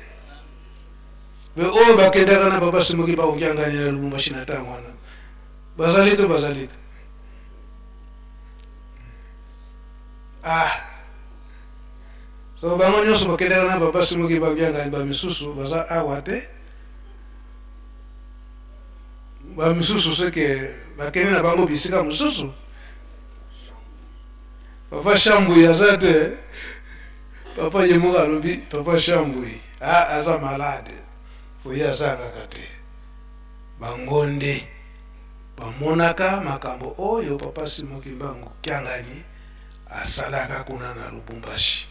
Mais oyo bakendaka na papa Simoki Bakokiangani na Lubumbashi na tango wana bazali to bazali te? Ah, so bango nyonso bakendaka na papa Simoki Bakokiangani, ba misusu baza awa te, ba misusu seke bakende na bango bisika mosusu. Papa Shambui aza te, papa ye moko alobi papa Shambui ah, aza malade po ye azangaka te. Bango nde bamonaka makambo oyo papa Simon Kimbangu Kiangani asalaka kuna na Lubumbashi,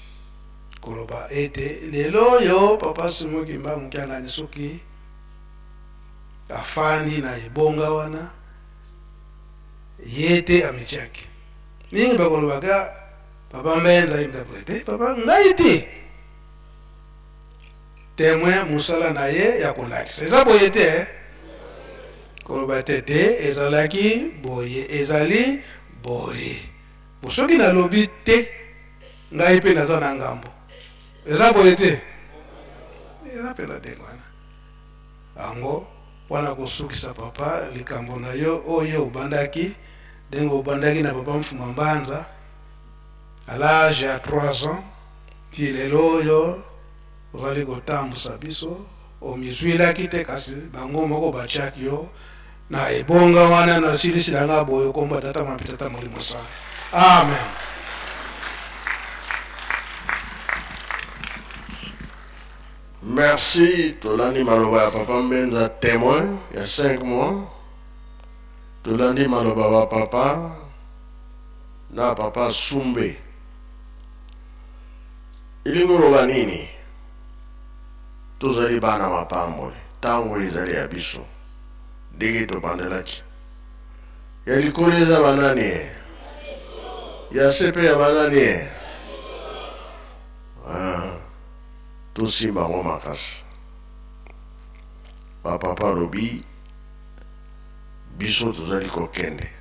koloba ete lelo oyo papa Simon Kimbangu Kiangani soki afandi na ebonga wana ye te amitiaki. Mingi bakolobaka papa Mbenza ye moto te, papa ngai te. Temoin mosala na ye ya kolakisa eza boye te eh? Koloba te te ezalaki boye, ezali boye. Bo soki nalobi te ngai mpe naza na ngambo, eza boye te? Eza mpenza ndenge wana. Yango wana kosukisa papa likambo na yo oyo obandaki, ndenge obandaki na papa Mfuma Mbanza à l'âge ya 3 ans ti lelo oyo ozali kotambusa biso, omizwilaki te kasi bango moko batiaki yo na ebonga wana. Nasilisi na nga boye, kombo ya Tata Mwana mpe Tata Molimo Santu. Amen. Merci, tolandi maloba ya papa Mbenza temoin ya 5 mois. Tolandi maloba ba papa na papa Sumbe. Elingi oloba nini? Tozali bana mapamboli, tango ezali ya biso. Ndenge tobandelaki. Ya likolo eza banani eh? Ya se pe ya banani eh? Ah, tosimba yango makasi. Ba papa alobi biso tozali kokende.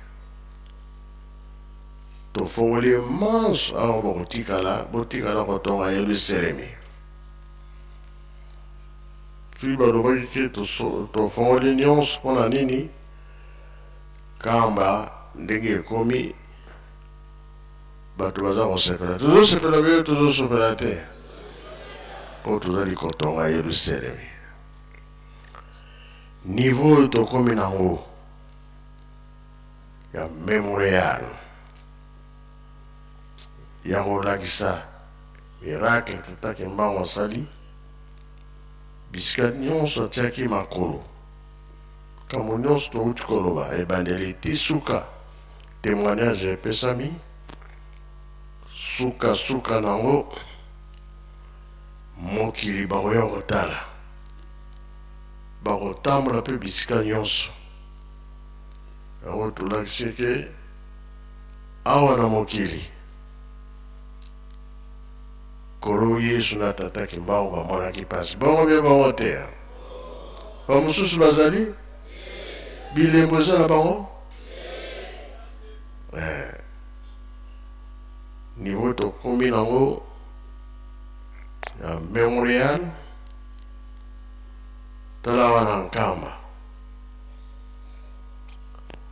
Tofongoli manso awa bokotikala, botikala kotonga Yelusalemi. Soki balobaki ke tofongoli nionso mpo na nini? Kamba ndenge ekomi bato baza kosepela. Tozosepela bino tozosepela te mpo tozali kotonga Yelusalemi. Niveau oyo tokomi nango ya memorial ya kolakisa miracle Tata Kimbangu asali bisika nyonso atiaki makolo, kambo nyonso towuti koloba ebandeli ti suka, temoignage epesami suka suka nango mokili bakoya kotala, bakotambola pe bisika nyonso. Yango tolakisi ke awa na mokili Nkolo Yesu na Tata Kimbangu bamonaki pasi. Bongo bie bongo te? Ba mosusu bazali bilembo eza na bango. Eh, niveau tokomi nango ya memorial, tala wana Nkamba.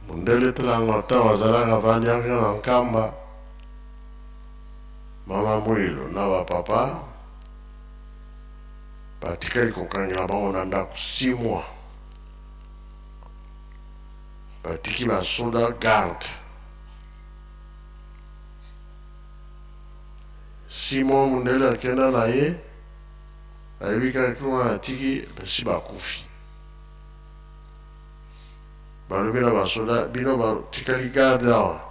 Mundele tala ntango azalaka avandi na Nkamba, mama Mwilu na bapapa batikali kokangela bango na ndako 6 mois, batiki basoda garde 6 mois. Mundele akenda na ye, ayebi kaka kuna atiki basi bakufi. Balobi na basoda, bino batikali garde awa,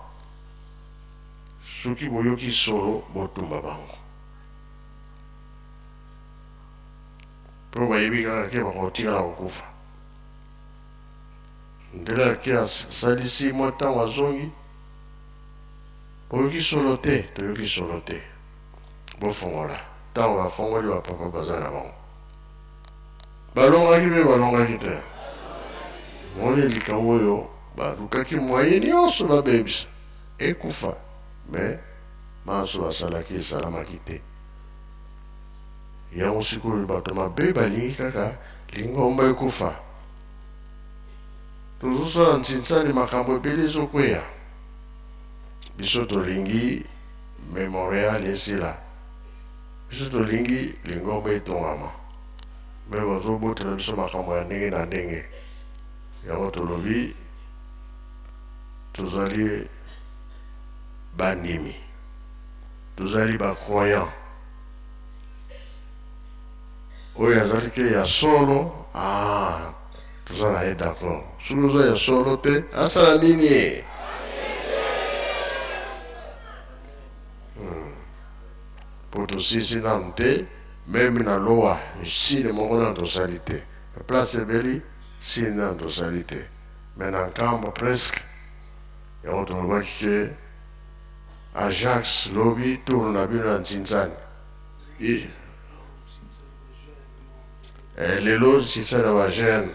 soki boyoki solo botumba bango, mpo bayebi kaka ke bakotikala kokufa. Ndele ake asalisi mwa ntango, azongi, boyoki solo te, toyoki solo te, bofongola. Ntango bafongoli, bapapa baza na bango, balongaki mpe balongaki te. Moni likambo oyo balukaki moyen nyonso babebisa ekufa, me manso basalaki esalamaki te. Yango sikoyo bato mabe balingi kaka lingomba ekufa. Tozosala ntsinsani, makambo ebele ezokweya biso. Tolingi memorial esila, biso tolingi lingomba etongama, me bazobotela biso makambo ya ndenge na ndenge. Yango tolobi tozali bandimi, tozali bacroyant oyo azali ke ya solo. Ah, toza na ye d'accord. Soki oza ya solo te, asala nini? Po tosisi nanu te, meme na lowa sine moko nanu tosali te, place ebeli sine nanu tosali te, me na Nkamba presque. Yango tolobaki ke Ajax lobi tour na bino ya Ntinzani. Eh, lelo Ntinzani ya bajeune.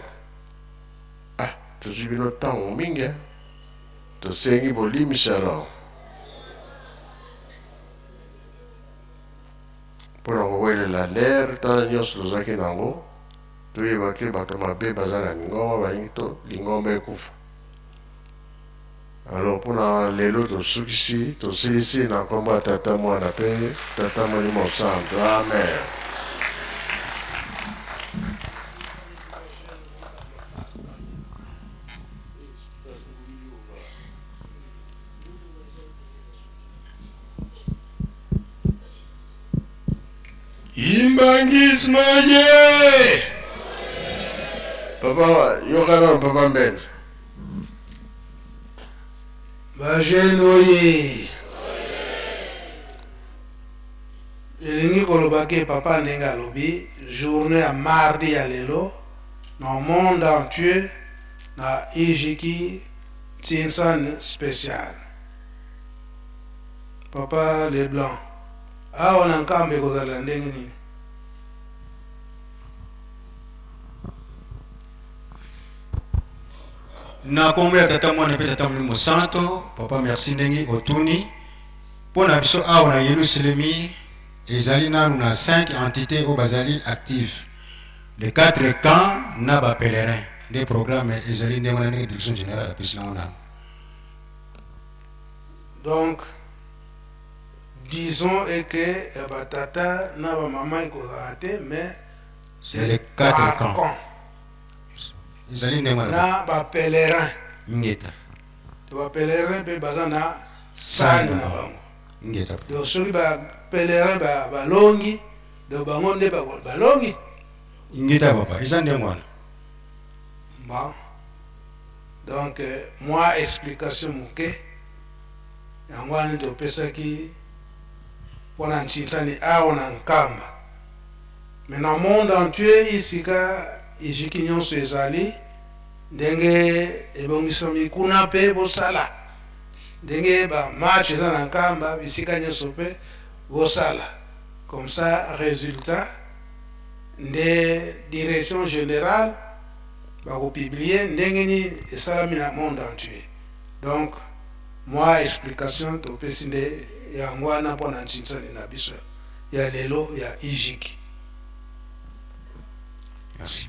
Ah, tozwi bino ntango mingi, eh. Tosengi bolimisi alors mpona kowelela lere. Tala nyonso tozalaki nango, toyebaki bato mabe baza na lingomba, balingi to lingomba ekufa. Alors mpona lelo tosukisi, tosilisi na nkombo ya Tata, Mwana mpe Tata Molimo Santo, amen. Kimbanguisme ye! Papa, yoka nano papa Mbenza. Bajeune oye! Elingi koloba ke papa ndenge alobi journée ya mardi ya lelo na monde entier na Ijiki Ntinsan special. Papa Leblanc, awa na Nkamba ekozala ndenge nini? Na nkombo ya Tata, Mwana mpe Tata Molimo Santo. Papa, merci ndenge otuni. Mpo na biso awa na Yelusalemi, ezali nanu na 5 entité oyo bazali active, les 4 camps na bapèlerin. Nde programme ezali ndenge wana, ndenge direction générale apesi nango nanu. Donc disons et que ya batata na bamama ekozala te, mais c'est les 4 camps camp ezali ndenge wana na bapèlerin. Ngeta. To bapèlerin mpe baza na sani na bango. Ngeta. Donc soki bapèlerin balongi, donc bango nde balongi. Ngeta papa, eza ndenge wana. Bon, donc mwa explication moke yango wana topesaki mpona Ntsintani awa na Nkamba. Mais na monde entier, isika Ijiki nyonso ezali, ndenge ebongisami kuna mpe bosala ndenge bamatch eza na Nkamba, bisika nyonso mpe bosala comme ça. Résultat nde direction générale bakopublier ndenge nini esalami na monde entier. Donc Mwa explication topesi nde yango wana mpo na ntinsani na biso ya lelo ya ijiki. Merci.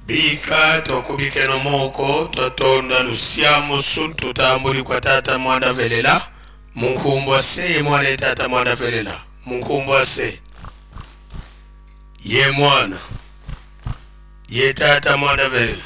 Bika tokubikeno moko totonda lusiamu suntu tambuli kwa tata mwana velela munkumbwa se ye mwana ye tata mwana velela munkumbwa se ye mwana ye tata mwana velela.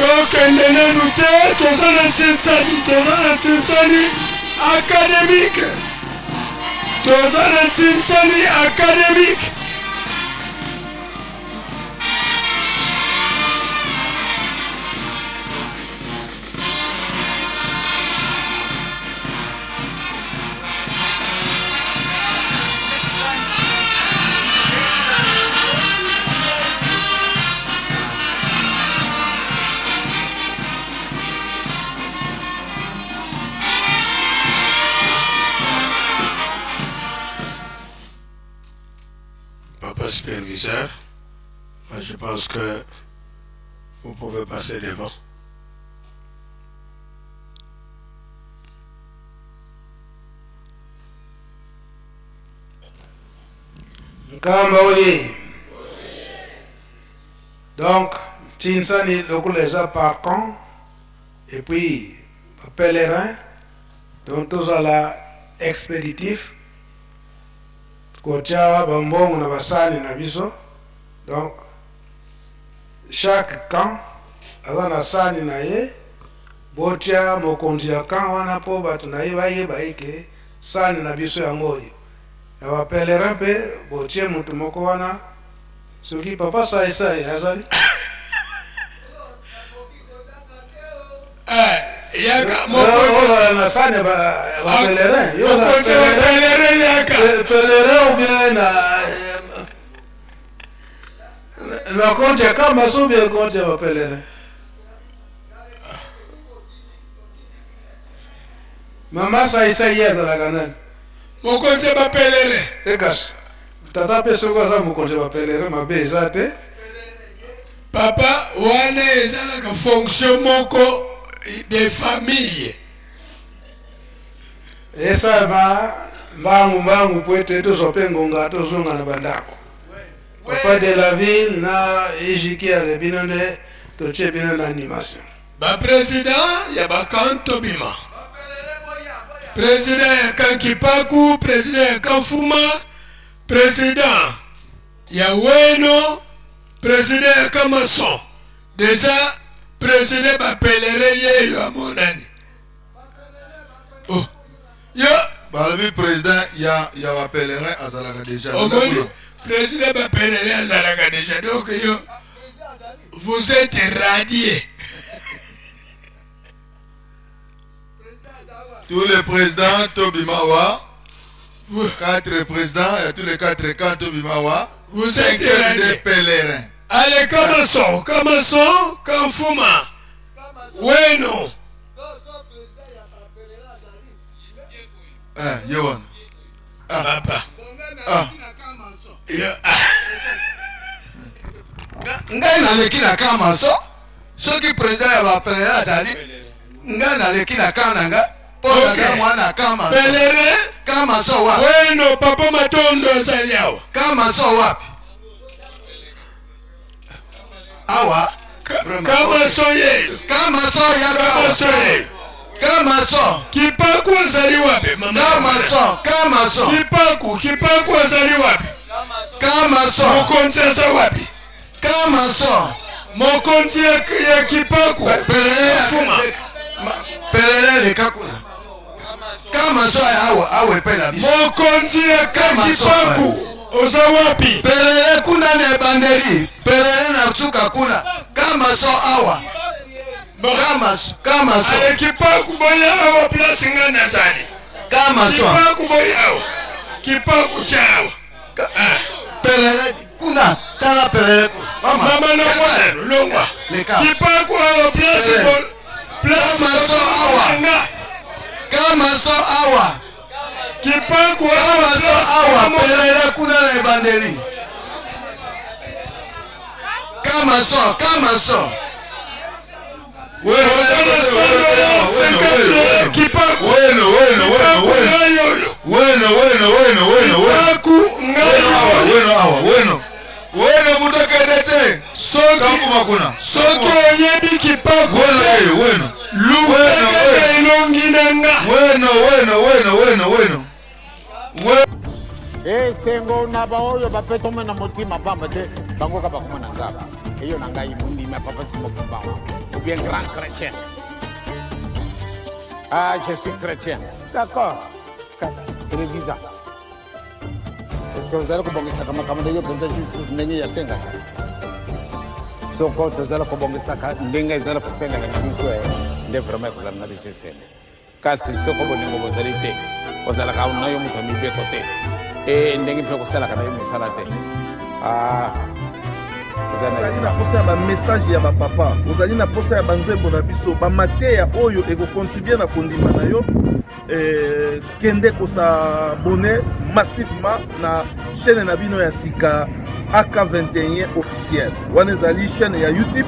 Tokende nanu te, toza na nsinsani, toza na nsinsani académique, toza na nsinsani académique. Papa superviseur, moi je pense que vous pouvez passer devant. Nkamba oye. Donc, Tinsani lokola eza par camp, et puis ba pèlerin, donc tozala expéditif, kotia ba mbongo na basani na biso. Donc chaque camp aza na sani na ye, botia mokonzi ya camp wana po bato na ye bayeba ye ke sani na biso yango oyo. Ya ba pèlerin pe botie moto moko wana, soki papa Sai Sai azali. Yaka, mokonzi. Ozala na sani ya ba pèlerin. Yo oza Mokonzi ya ba pèlerin yaka. Pèlerin ou bien na na compte ya Kambaso ou bien compte ya ba pèlerin. Mama Sai Sai ye azalaka nani? Mokonzi ya ba pèlerin. Te kasi tata pe soki aza mokonzi ya ba pèlerin mabe eza te. Papa wana ezalaka fonction moko de famille. Esalama mbangu mbangu po ete tozwa pe ngonga tozonga na ba ndako. Papa de la ville na IJK bino nde totie bino na animation. Ba president ya ba camp tobima. President ya camp Kipaku, president ya camp Fuma, president ya Weno, president ya camp Mason. Deja president ba pèlerin yeyo amonani. Oh. Yo balobi president ya ya ba pèlerin azalaka deja. Omoni president ba pèlerin azalaka deja, donc yo vous êtes radié. Tous les présidents Tobimawa, quatre présidents, et tous les quatre camps Tobimawa, Vous êtes cinquième radié. des pèlerins. Allez, commençons, commençons, Kamfuma, Weno. Eh, Yewan. Ah. Papa. Ah. Yo, ah. Ngai naleki na camp maso, soki président ya ba pèlerin azali, ngai naleki na camp na ngai mpo naza mwana camp maso. Pèlerin? Camp maso wapi? Weno, papa Matondo azali awa. Camp maso wapi? Awa. Kamaso yeyo. Kamaso yaka. Kamaso yeyo. Kamaso. Kipaku azali wapi? Mama. Kamaso, Kamaso. Kipaku, Kipaku azali wapi? Kamaso. Mokonzi aza wapi? Kamaso. Mokonzi ya, ya Kipaku. Perere Fuma. Perere leka kuna. Kamaso awa awa epai na biso. Mokonzi ya Kamaso. Kipaku. Oza wapi? Perere kuna na ebandeli. Perere na suka kuna. Kamaso awa. Kamaso, Kamaso. Ale Kipaku boya awa place nga nazali. Kamaso. Kipaku boya awa. Kipaku cha awa. Perere kuna tala perere kuna. Mama, Mama longwa nanu longwa. Leka. Kipaku awa place Perere. bo place Kamaso awa. nga. Kamaso awa. Kipaku awa Kamaso place awa. mama. Perere kuna na ebandeli. Kamaso, Kamaso. Kipaku. Weno, weno, weno, weno. Weno, weno, weno, weno, weno. Weno awa, weno awa, weno. Weno mutu akende te. Kamfuma kuna. Soki oyebi Kipaku Weno yeyo, weno. luka kaka elongi na nga. Weno, weno, weno, weno, weno. Esengo na baoyo bapetome na motima pamba te bango kaka bakoma na nzambe eyo na ngai mondimi ya papa Simon Kimbangu ou bien grand chrétien. Ah, je suis chrétien, d'accord, kasi révisa. Est ce que ozali kobongisaka makambo ndenge mpenza justice ndenge yasengaka? Soko tozali kobongisaka ndenge ezali kosengela na biso, nde vraiment ekozala na biso esengo. Kasi soko bolingo bozali te, ozalaka na yo moto ya mibeko te, e ndenge mpe kosalaka na yo mosala te. Ah, eza na yo Ozali na mpasi. posa ya bamessage ya bapapa, ozali na posa ya banzembo na biso, bamateya oyo ekokontribue na kondima na yo, kende kosabone massivement na chaîne na bino ya sika AK21 officiel. Wana ezali chaîne ya YouTube,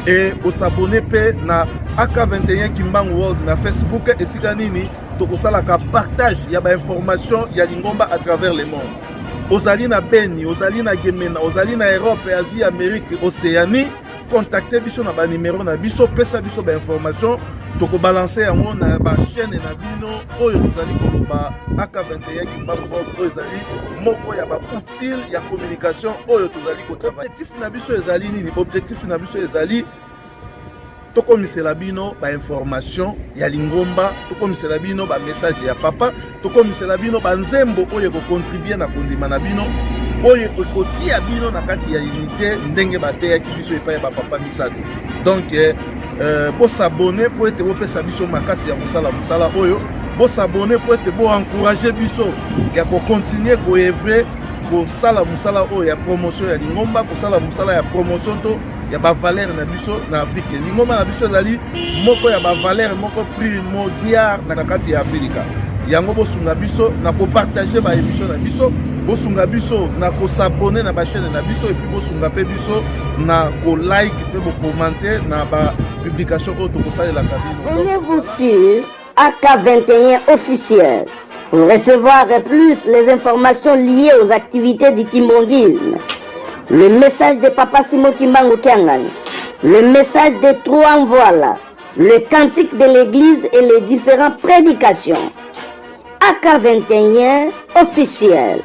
e bosabone mpe na AK21 Kimbangu World na Facebook, esika nini tokosalaka partage ya bainformation ya lingomba à travers le monde. Ozali na Beni, ozali na Gemena, ozali na Europe, Asie, Amérique, Océanie, contacte biso na banimero na biso, pesa biso bainformation, tokobalanse yango na bachaîne na bino oyo tozali koloba AK21 Kimbangu World, oyo ezali moko ya baoutile ya communication oyo tozali kotravailler. Objectif na biso ezali nini? Objectif na biso ezali tokomisela bino bainformation ya lingomba, tokomisela bino bamessage ya papa, tokomisela bino banzembo oyo ekokontribue na kondima na bino, oyo ekotia bino na kati ya unité ndenge bateyaki biso epai ya bapapa misato. Donc bosabone mpo ete bopesa biso makasi ya kosala mosala oyo, bosabone mpo ete boencourage biso ya kokontinue koevre kosala mosala oyo ya promotion ya lingomba, kosala mosala ya promotion to ya bavaleur na biso na Afrike. Lingomba na biso ezali moko ya bavaleur moko primordial na kati ya Afrika. Yango bosunga biso na kopartage baémission na biso, bosunga biso na kosabone na bachaîne na biso, epuis bosunga mpe biso na kolike mpe bokomante na bapublication oyo tokosalelaka bino. Abonnez-vous sur AK21 officiel pour recevoir plus les informations liées aux activités du kimbanguisme. Le message de Papa Simon Kimbangu Kiangani, le message des trois voilà, le cantique de l'église et les différentes prédications. AK21 officiel.